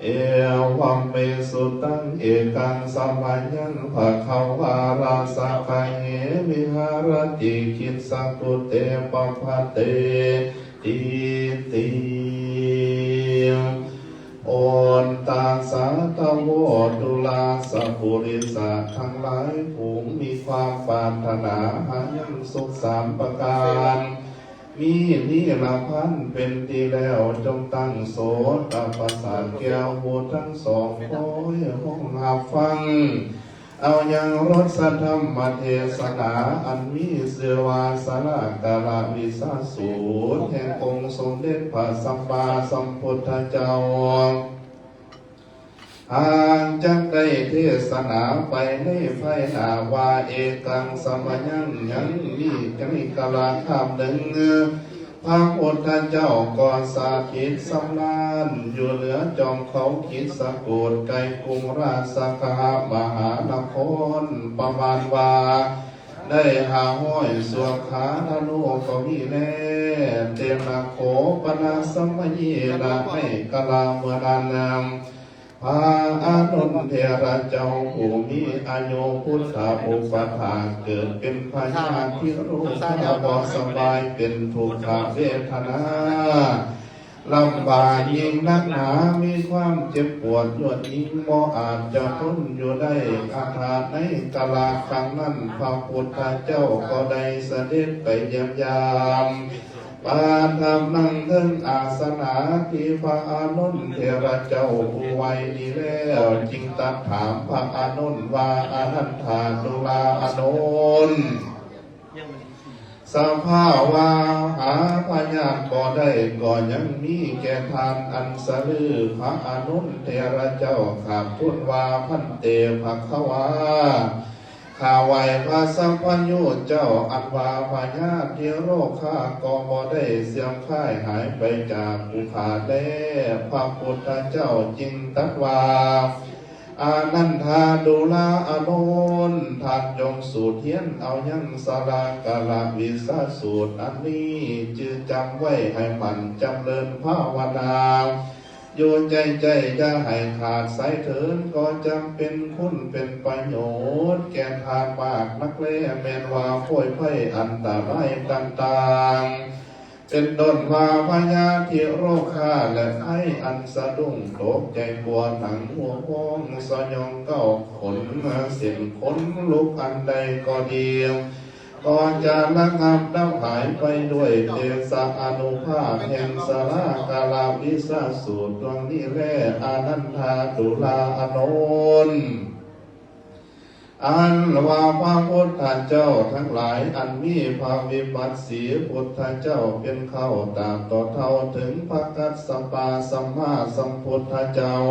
ເອວັມເມສຸຕັງ ເອກັງສະມະຍັງ ພະຄະວາລາສະຄະເຫ ວິຫາຣະຕິ ກິດສະກຸເຕ ປະພັດເຕ ຕິຕິ ໂອນຕາສາທະໂວ ຕຸລາສະປຸລິສະທັງຫຼາຍ ຜູ້ມີຄວາມປາດຖະໜາ ຫາຍັງສຸກສາມປະການ ມີນິລະພັນເປັນທີ່ແລ້ວ ຈົ່ງຕັ້ງໂສຕະປະສາດແກ້ວຫູທັງສອງ ຄອຍຮອງຮັບຟັງ ເອົາຍັງລົດສະທຳມະເທສະນາ ອັນມີຊື່ວ່າ ສາລາກາລະວິສາສູດ ແຫ່ງອົງສົມເດັດພະສຳມາສຳພຸດທະເຈົ້າ. ຫາກຈັກໄດ້ເທສະນາໄປໃນພາຍໜ້າວ່າ ເອກັງສະມະຍັງ ຍັງມີໃນກາລະຄາບໜຶ່ງ ພະພຸດທະເຈົ້າກໍສະຖິດສຳລານຢູ່ເໜືອຈອມເຂົາກິດສະກູດ ໃກ້ກຸງລາຊະຄະຫະມະຫານະຄອນ ປະມານວ່າໄດ້ຫ້າຮ້ອຍຊົ່ວຄານາໂນກະວິແລ ເຕນະໂຄປະນະສະມະເຍນະ ໃນກາລະເມື່ອນັ້ນ ພະອານົນເຖລະເຈົ້າຜູ້ມີອາຍຸພຸດທະອຸປະຖາກ ເກີດເປັນພະຍາທິໂຣຄາ ບໍ່ສະບາຍ ເປັນທຸກຂະເວທະນາ ລຳບາກຍິ່ງໜັກໜາ ມີຄວາມເຈັບປວດຍວດຍິ່ງ ບໍ່ອາດຈະທົນຢູ່ໄດ້. ອັນທາໃນກາລະຄັ້ງນັ້ນ ພະພຸດທະເຈົ້າກໍໄດ້ສະເດັດໄປຢ້ຽມຢາມ ປະທັບນັ່ງເທິງອາສະນາທີ່ພະອານົນເຖລະເຈົ້າຜູ້ໄຫວ້ນີ້ແລ້ວ ຈຶ່ງຕັດຖາມພະອານົນວ່າ ອານັນທາ ດຸລາອານົນ ສະພາວະຫາພະຍາດບໍ່ໄດ້ ກໍຍັງມີແກ່ທ່ານອັນສະລື. ພະອານົນເຖລະເຈົ້າຂາບທູນວ່າ ພັນເຕ ພະຄະວາ ຂ້າໄຫວ້ພະສັບພະຍູເຈົ້າ ອັນວ່າພະຍາທິໂຣຄາກໍບໍ່ໄດ້ເສື່ອມຄາຍຫາຍໄປຈາກຜູ້ຂ້າແລ. ພະພຸດທະເຈົ້າຈຶ່ງຕັດວ່າ ອານັນທາ ດຸລາອານົນ ທ່ານຈົ່ງສູດຮຽນເອົາຍັງສາລາກາລະວິສາສູດອັນນີ້ ຈື່ຈຳໄວ້ໃຫ້ໝັ້ນ ຈຳເລີນພາວະນາ ຢູ່ໃຈໃຈ ຢ່າໃຫ້ຂາດສາຍເຖີນ ກໍຈຳເປັນຄຸນເປັນປະໂຫຍດແກ່ທ່ານມາກນັກແລ. ແມ່ນວ່າໂພຍໄພອັນຕະລາຍຕ່າງໆ ເປັນຕົ້ນວ່າພະຍາທິໂຣຄາ ແລະ ໄພອັນສະດຸ້ງຕົກໃຈກົວ ໜັງຫົວໂພງສະຫຍອງເກົ້າຂົນ ເສັ້ນຂົນລຸກອັນໃດກໍດີ ກໍຈະລະງັບດັບຫາຍໄປດ້ວຍເດຊະອານຸພາບແຫ່ງສາລາກາລະວິສາສູດດວງນີ້ແລ. ອານັນທາ ດຸລາອານົນ ອັນວ່າພະພຸດທະເຈົ້າທັງຫຼາຍ ອັນມີພະວິປັດສີພຸດທະເຈົ້າເປັນເຄົ້າຕາບຕໍ່ເທົ່າເຖິງພະກັດສະປະສຳມາສຳພຸດທະເຈົ້າ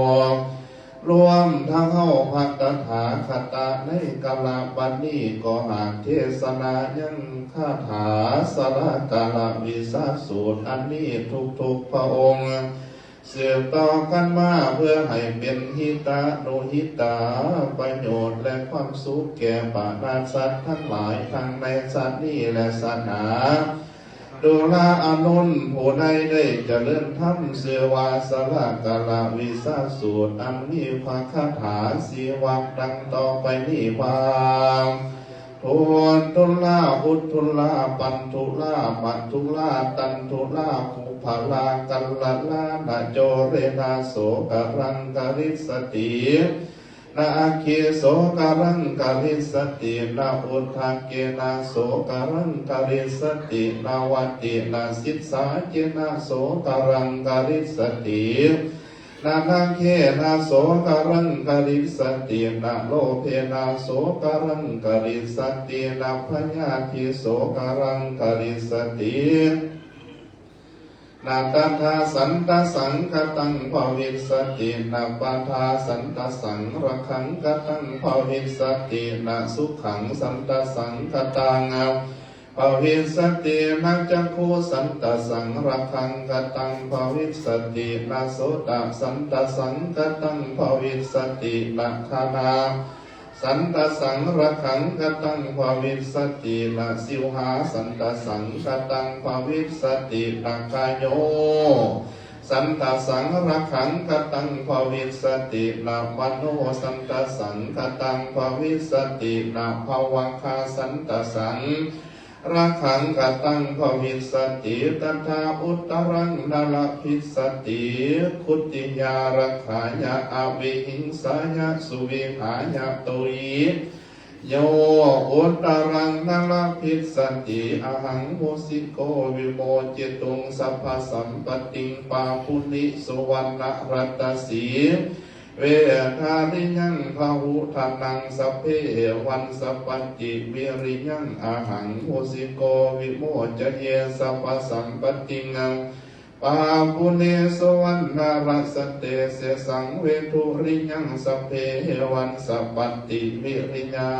ລວມທັງເຮົາພະຕະຖາຄະຕະໃນກາລະບັດນີ້ ກໍຫາກເທສະນາຍັງຄາຖາສາລາກາລະວິສາສູດອັນນີ້ທຸກໆພະອົງ ສືບຕໍ່ກັນມາ ເພື່ອໃຫ້ເປັນຫິຕານຸຫິຕາປະໂຫຍດ ແລະ ຄວາມສຸກແກ່ປະນາສັດທັງຫຼາຍ ທັງໃນຊາດນີ້ ແລະ ຊາດໜ້າ. ດຸລາອານົນ ຜູ້ໃດໄດ້ຈະເລີນທຳຊື່ວ່າ ສາລາກາລະວິສາສູດ ອັນມີພະຄາຖາສີ່ວັກດັ່ງຕໍ່ໄປນີ້ວ່າ ທຸນທຸລາ ອຸດທຸລາ ປັນທຸລາ ມະທຸລາ ຕັນທຸລາ ຄຸບພະລາ ກັນລະລາ ນະໂຈເຣນະ ໂສກະລັງກະລິດສະຕິ ນະອັກຄີ ໂສກະລັງກະລິດສະຕິ ນະອຸດທະເກນະ ໂສກະລັງກະລິດສະຕິ ນະວັດຕິນະ ສິດສາເຈນະ ໂສກະລັງກະລິດສະຕິ ນະນະເຄນະ ໂສກະລັງກະລິດສະຕິ ນະໂລເພນະ ໂສກະລັງກະລິດສະຕິ ນະພະຍາທິ ໂສກະລັງກະລິດສະຕິ ນະຕັດຖະສັນຕະສັງຄະຕັງພະວິດສະຕິ ນະປະທາສັນຕະສັງຣະຄັງຄະຕັງພະວິດສະຕິ ນະສຸຂັງສັນຕະສັງຄະຕັງພະວິດສະຕິ ນະຈັກຂຸສັນຕະສັງຣະຄັງຄະຕັງພະວິດສະຕິ ນະໂສຕະສັນຕະສັງຄະຕັງພະວິດສະຕິ ນະຄານາ ສັນຕະສັງຣະຄັງຄະຕັງພະວິດສະຕິ ນະຊິວຫາສັນຕະສັງຄະຕັງພະວິດສະຕິ ນະກາໂຍ ສັນຕະສັງຣະຄັງຄະຕັງພະວິດສະຕິ ນະມະໂນສັນຕະສັງຄະຕັງພະວິດສະຕິ ນະພະວັງຄາສັນຕະສັງ ຣະຄັງຄະຕັງພະວິດສະຕິ ຕັດຖາອຸດຕະລັງນະລະພິດສະຕິ ຄຸດຕິຍາລັກຂາຍະ ອະວິຫິງສາຍະ ສຸວິຫາຍະ ໂຕຫິໂຍ ອຸດຕະລັງນະລະພິດສະຕິ ອະຫັງໂຫສິໂກ ວິໂມຈິຕຸງ ສັບພະສຳປະຕິງ ປາປຸນິ ສຸວັນນະລັດຕະສີ ເວທາລິຍັງ ພະຫຸທະນັງ ສັບເພວັນສະປັດຕິ ວິລິຍັງ ອະຫັງໂຫສິໂກ ວິໂມຈະເຍ ສັບພະສຳປະຕິງ ປາປຸເນ ສຸວັນນະລັດສະເຕ ເສສັງ ເວທຸລິຍັງ ສັບເພວັນສະປັດຕິ ວິລິຍັ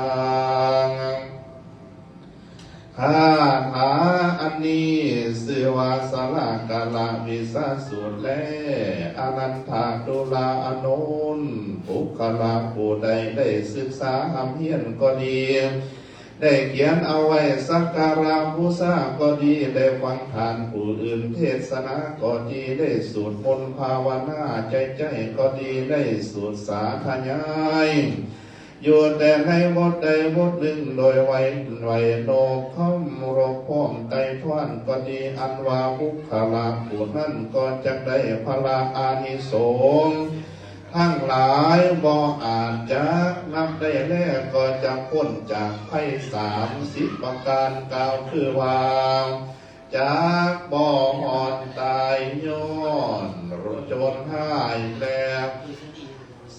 ງ ຄາຖາອັນນີ້ຊື່ວ່າສາລາກາລະວິສາສູດແລ ອະນັນທະດູລາອານົນ ບຸກຄະລາຜູ້ໃດໄດ້ສຶກສາຮ່ຳຮຽນກໍດີ ໄດ້ຂຽນເອົາໄວ້ສັກກາລະບູຊາກໍດີ ໄດ້ຟັງທ່ານຜູ້ອື່ນເທດສະນາກໍດີ ໄດ້ສູດມົນພາວະນາໃຈໆກໍດີ ໄດ້ສູດສາທະຍາຍ ຢູ່ແຕ່ໃນບົດໃດບົດໜຶ່ງ ໂດຍໄຫວ້ ໄຫວ້ໂນບເຄົາລົບພ້ອມໄຕ່ທອນກໍດີ ອັນວ່າບຸກຄະລາຜູ້ນັ້ນກໍຈັກໄດ້ພະລະອານິສົງທັງຫຼາຍ ບໍ່ອາດຈັກນັບໄດ້ແລ ກໍຈະພົ້ນຈາກໄພສາມສິບປະການ ກ່າວຄືວ່າ ຈັກບໍ່ຮອດຕາຍຍ້ອນໂຈນຮ້າຍແລ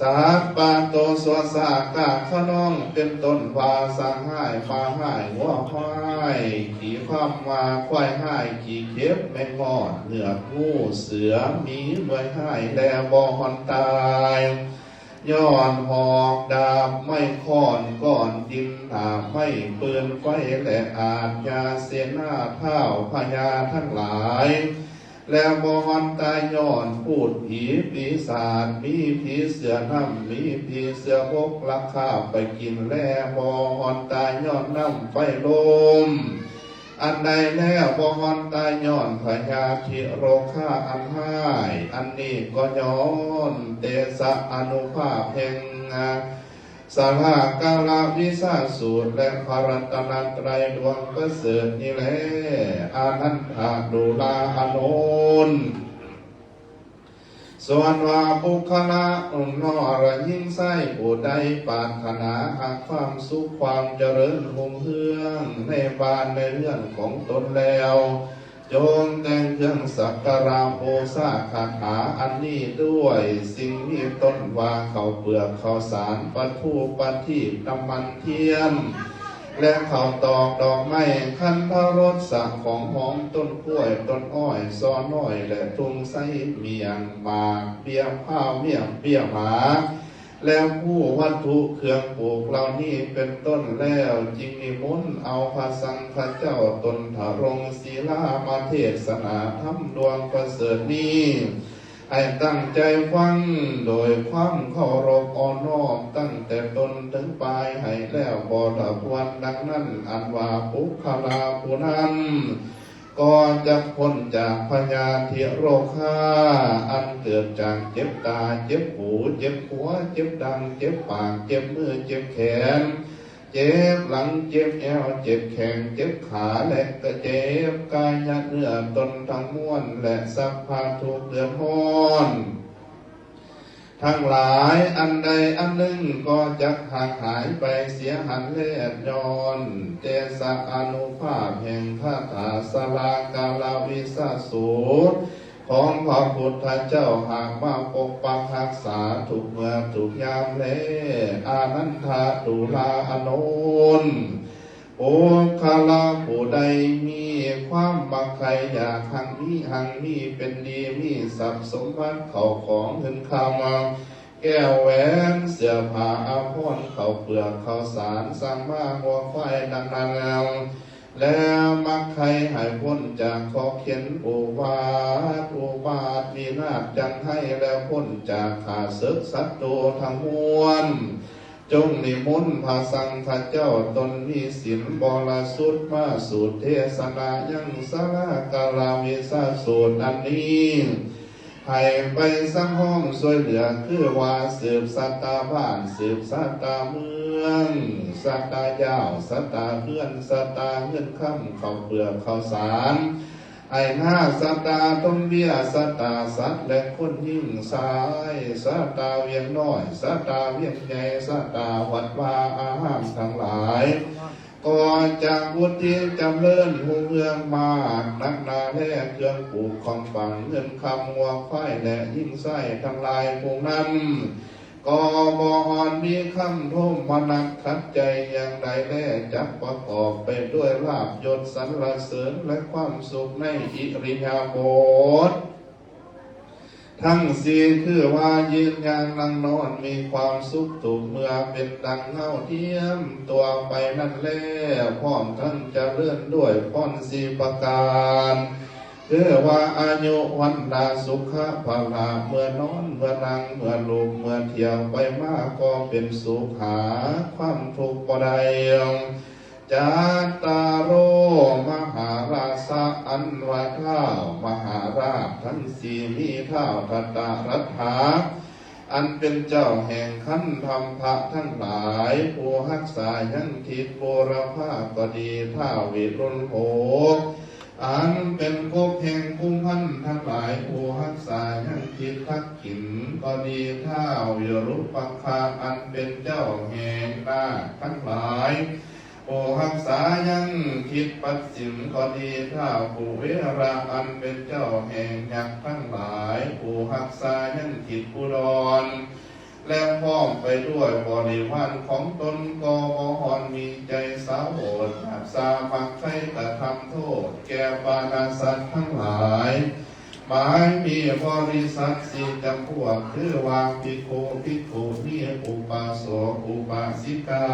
ສັດປະໂຕ ຊົ່ວຊ້າກ້າຂະນອງ ເປັນຕົ້ນວ່າ ຊ້າງຮ້າຍ ໝາຮ້າຍ ງົວຮ້າຍ ຂີ້ພຳມາ ຄວາຍຮ້າຍ ຂີ້ເຂັບ ແມງມອດ ເງືອກ ງູ ເສືອ ໝີ ເມື່ອຍຮ້າຍ ແລບໍ່ຮອດຕາຍ ຍ້ອນຫອກດາບໄມ້ຄ້ອນ ກ້ອນດິນ ດາບໄມ້ ປືນໄຟ ແລອາດຍາເສນາ ທ້າວພະຍາທັງຫຼາຍ ແລບໍ່ຮອດຕາຍຍ້ອນພູດຜີປີສາດ ມີຜີເສືອນ້ຳ ມີຜີເສືອບົກ ລັກຄາບໄປກິນ ແລບໍ່ຮອດຕາຍຍ້ອນນ້ຳໄຟລົມ ອັນໃດແລບໍ່ຮອດຕາຍຍ້ອນພະຍາທິໂລຄາອັນຮ້າຍ ອັນນີ້ກໍຍ້ອນເຕຊະອານຸພາບແຫ່ງ ສາລາກາລະວິສາສູດ ແລະພະລັດຕະນະໄຕດວງປະເສີດນີ້ແລ ອານັນທະດູລາອານົນ ສ່ວນວ່າບຸກຄະລະໜຸ່ມນ້ອຍ ແລະຍິງຊາຍຜູ້ໃດປາດຖະໜາຮັກຄວາມສຸກຄວາມຈະເລີນຮຸ່ງເຮືອງໃນບ້ານໃນເຮືອນຂອງຕົນແລ້ວ ຈົ່ງແຕ່ງເຄື່ອງສັກກາລະບູຊາຄາຖາອັນນີ້ດ້ວຍ ສິ່ງມີຕົ້ນວ່າເຂົ້າເປືອກ ເຂົ້າສານ ປະທູ ປະທີບ ນ້ຳມັນທຽນ ແລະເຂົ້າຕອກ ດອກໄມ້ ຄັນທະລົດສະ ຂອງຫອມ ຕົ້ນກ້ວຍ ຕົ້ນອ້ອຍ ຊໍນ້ອຍ ແລະທຸງໄຊ ໝ້ຽງ ໝາກ ເບ້ຍພ້າວ ເບ້ຍ ເບ້ຍໝາກ ແລະຜູ້ວັດຖຸເຄື່ອງປູກເຫຼົ່ານີ້ເປັນຕົ້ນແລ້ວ ຈຶ່ງນິມົນເອົາພະສັງຄະເຈົ້າ ຕົນທະລົງສີລາ ມາເທດສະໜາທຳດວງປະເສີດນີ້ ໃຫ້ຕັ້ງໃຈຟັງໂດຍຄວາມເຄົາລົບອ່ອນນ້ອມ ຕັ້ງແຕ່ຕົ້ນເຖິງປາຍ ໃຫ້ແລ້ວບໍລະບວນ ດັ່ງນັ້ນ ອັນວ່າບຸກຄະລາຜູ້ນັ້ນ ກໍຈັກພົ້ນຈາກພະຍາທິໂລຄາ ອັນເກີດຈາກເຈັບຕາ ເຈັບຫູ ເຈັບຫົວ ເຈັບດັງ ເຈັບປາກ ເຈັບມື ເຈັບແຂນ ເຈັບຫຼັງ ເຈັບແອວ ເຈັບແຂ້ງ ເຈັບຂາ ແລະກໍເຈັບກາຍະເນື້ອຕົນທັງມວນ ແລະສັບພະທຸກເດືອດຮ້ອນ ທັງຫຼາຍອັນໃດອັນໜຶ່ງກໍຈັກຫ່າງຫາຍໄປເສຍຫັ້ນແລດ ຍ້ອນເດຊະອານຸພາບແຫ່ງຄາຖາສາລາກາລະວິສາສູດຂອງພະພຸດທະເຈົ້າ ຫາກມາປົກປັກຮັກສາທຸກເມື່ອທຸກຍາມແລ ອານັນທະ ຕຸລາ ອານົນ ບຸກຄະລະຜູ້ໃດມີຄວາມມັກໃຄ່ຢາກຮັ່ງມີຮັ່ງມີເປັນດີ ມີຊັບສົມບັດເຂົ້າຂອງເງິນຄຳ ແກ້ວແຫວນເສື້ອຜ້າອາພອນ ເຂົ້າເປືອກເຂົ້າສານ ສັງມາງົວຄວາຍ ດັ່ງນັ້ນແລ້ວ ແລມັກໃຄ່ໃຫ້ພົ້ນຈາກເຄາະເຂັນອຸບາດ ອຸບາດວິນາດຈັ່ງໄຮ້ ແລພົ້ນຈາກຂ້າເສິກສັດຕູທັງມວນ ຈົ່ງນິມົນພະສັງຄະເຈົ້າຕົນມີສິນບໍລະສຸດ ມາສູດເທສະນາຍັງສາລາກາລະວິສາສູດອັນນີ້ ໃຫ້ໄປສັງຮອງຊ່ວຍເຫຼືອ ຄືວ່າສືບຊະຕາບ້ານ ສືບຊະຕາເມືອງ ຊະຕາຢາວ ຊະຕາເຮືອນ ຊະຕາເງິນຄຳ ເຂົ້າເປືອກເຂົ້າສານ ໄຮ່ນາ ຊະຕາຕົນເບ້ຍ ຊະຕາສັດ ແລະຄົນຍິງຊາຍ ຊະຕາວຽງນ້ອຍ ຊະຕາວຽງໃຫຍ່ ຊະຕາວັດວາອາຮາມທັງຫຼາຍ ກໍຈະວຸດທິຈຳເລີນຮຸ່ງເຮືອງມາກນັກໜາແລ ເຄື່ອງປູກຂອງຝັງເງິນຄຳງົວຄວາຍ ແລະຍິງຊາຍທັງຫຼາຍຜູ້ນັ້ນ ກໍບໍ່ຮອດມີຄຳໂທມະນັດຂັດໃຈຢ່າງໃດແລ ຈັກປະກອບໄປດ້ວຍລາບຍົດສັນລະເສີນ ແລະຄວາມສຸກໃນອິລິຍາບົດທັງສີ່ ຄືວ່າຢືນຍ່າງນັ່ງນອນ ມີຄວາມສຸກທຸກເມື່ອ ເປັນດັ່ງເງົາທຽມຕົວໄປນັ້ນແລ ພ້ອມທັງຈະເລີນດ້ວຍພອນສີ່ປະການ ຄືວ່າອາຍຸ ວັນນະ ສຸຂະ ພະລະ ເມື່ອນອນ ເມື່ອນັ່ງ ເມື່ອລຸກ ເມື່ອທ່ຽວໄປມາ ກໍເປັນສຸກ ຫາຄວາມທຸກບໍ່ໄດ້ ຈັດຕາໂລ ມະຫາລາຊະ ອັນວ່າທ້າວມະຫາລາດທັງສີ່ ມີທ້າວທະຕະລັດຖາ ອັນເປັນເຈົ້າແຫ່ງຄັນທຳພະທັງຫຼາຍ ຜູ້ຮັກສາຍັງທິດບູລະພາກໍດີ ທ້າວວິລຸນໂຫ ອັນເປັນກົກແຫ່ງກຸມພັນທັງຫຼາຍ ຜູ້ຮັກສາຍັງທິດທັກຂິນກໍດີ ທ້າວວິຣູປັກຂະ ອັນເປັນເຈົ້າແຫ່ງນາກທັງຫຼາຍ ຜູ້ຮັກສາຍັງທິດປັດສິມກໍດີ ທ້າວກຸເວລະ ອັນເປັນເຈົ້າແຫ່ງຍັກທັງຫຼາຍ ຜູ້ຮັກສາຍັງທິດອຸດອນ ແລະພ້ອມໄປດ້ວຍບໍລິວານຂອງຕົນ ກໍບໍ່ຮອນມີໃຈສາວໂຫດ ຢາກສາມັກໃຄກະທຳໂທດແກ່ປານະສັດທັງຫຼາຍ ໝາຍມີບໍລິສັດສີ່ຈຳພວກ ຄືວ່າພິກຂຸ ພິກຂຸນີ ອຸປາສົກ ອຸປາສິກາ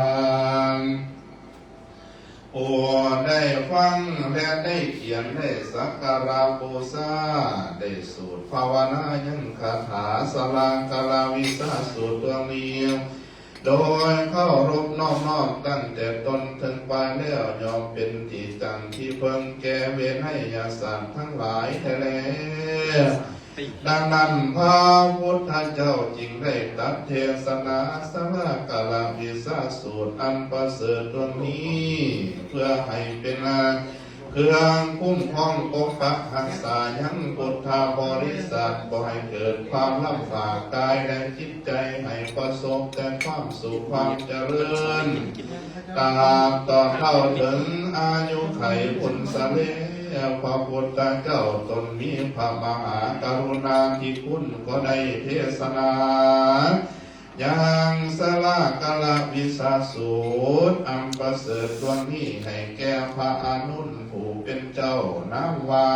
ຜູ້ໄດ້ຟັງ ແລະ ໄດ້ຂຽນ ໄດ້ສັກກາລະບູຊາ ໄດ້ສູດພາວະນາຍັງຄາຖາສາລາກາລະວິສາສູດຕົວນີ້ ໂດຍເຄົາລົບນອບນ້ອມຕັ້ງແຕ່ຕົ້ນເຖິງປາຍແລ້ວ ຍ່ອມເປັນທີ່ຈັງທີ່ເພິ່ງແກ່ເວໄນຍະສາດທັງຫຼາຍແທ້ແລ. ດັ່ງນັ້ນ ພະພຸດທະເຈົ້າຈຶ່ງໄດ້ຕັດເທສະນາສາລາກາລະວິສາສູດອັນປະເສີດຕົວນີ້ ເພື່ອໃຫ້ເປັນເຄື່ອງຄຸ້ມຄອງປົກປັກຮັກສາຍັງພຸດທະບໍລິສັດ ບໍ່ໃຫ້ເກີດຄວາມລຳບາກກາຍ ແລະ ຈິດໃຈ ໃຫ້ປະສົບແຕ່ຄວາມສຸກຄວາມຈະເລີນ ຕາບຕອນເທົ່າເຖິງອາຍຸໄຂບຸນສະເລ ພະພຸດທະເຈົ້າຕົນມີພະມະຫາກະລຸນາທິຄຸນກໍໄດ້ເທສະນາ ຍັງສາລາກາລະວິສາສູດອັນປະເສີດຕົວນີ້ ໃຫ້ແກ່ພະອານຸນຜູ້ເປັນເຈົ້າ ນາມວ່າ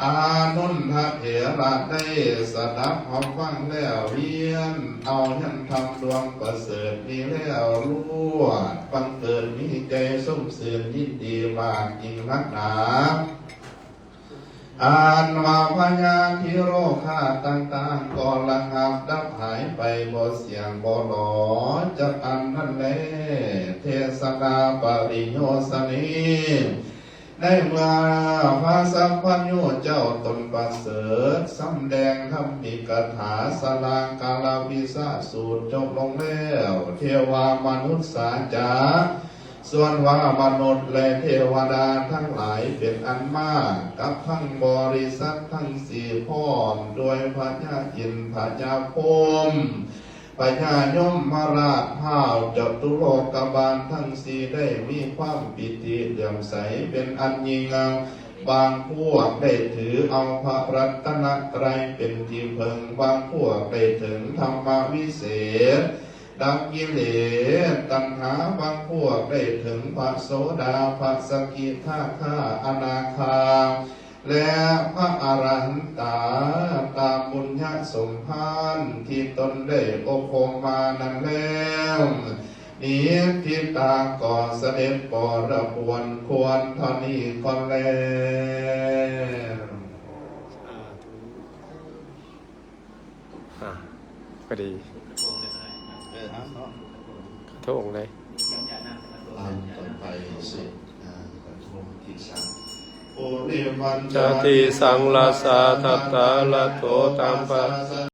ອານຸນທະເຖລະໄດ້ສະດັບຮັບຟັງແລ້ວ ວຽນເອົາຍັງທຳດວງປະເສີດນີ້ແລ້ວ ລວດບັງເກີດມີໃຈຊົມຊື່ນຍິນດີມາກຍິ່ງນັກໜາ ອັນວ່າພະຍາທິໂລຄາຕ່າງໆກໍລະງັບດັບຫາຍໄປ ບໍ່ສ່ຽງບໍ່ຫຼໍຈັກອັນນັ້ນແລ. ເທສະນາປະລິໂຍສະເນ ໃນເມື່ອພະສັບພັນຍູເຈົ້າຕົນປະເສີດ ສຳແດງທຳມິກະຖາ ສະລາກາລະວິສະສູດຈົບລົງແລ້ວ ເທວາມະນຸດສາຈາ ສ່ວນວ່າມະນຸດ ແລະ ເທວະດາທັງຫຼາຍເປັນອັນມາກ ກັບທັງບໍລິສັດທັງສີ່ ພ້ອມດ້ວຍພະຍາອິນ ພະຍາພົມ ພະຍາຍົມມະລາດ ທ້າວຈະຕຸໂລກະບານທັງສີ່ ໄດ້ມີຄວາມປີຕິເຫຼື້ອມໃສເປັນອັນຍິ່ງ. ບາງພວກໄດ້ຖືເອົາພະລັດຕະນະໄຕເປັນທີ່ເພິ່ງ, ບາງພວກໄດ້ເຖິງທຳມະວິເສດ ດັບກິເລດຕັນຫາ, ບາງພວກໄດ້ເຖິງພະໂສດາ, ພະສະກິທາຄາ, ອະນາຄາ ແລະ ພະອະລະຫັນຕາ ຕາມບຸນຍະສົມພານທີ່ຕົນໄດ້ອົບຮົມມານັ້ນແລ້ວ. ນິດທິຕາກໍສະເດັດບໍລະບວນຄວນເທົ່ານີ້ກ່ອນແລ້ວ. ອ່າ ພໍດີ ເອີ ເອົາເນາະ ກະທົງເລີຍ ຕາມຕໍ່ໄປເສດ ອ່າ ກະທົງທີ່ສາມ ໂອເລວັນຈາຕິສັງລາຊາທັດຕາລະໂທ ຕາມພາສາ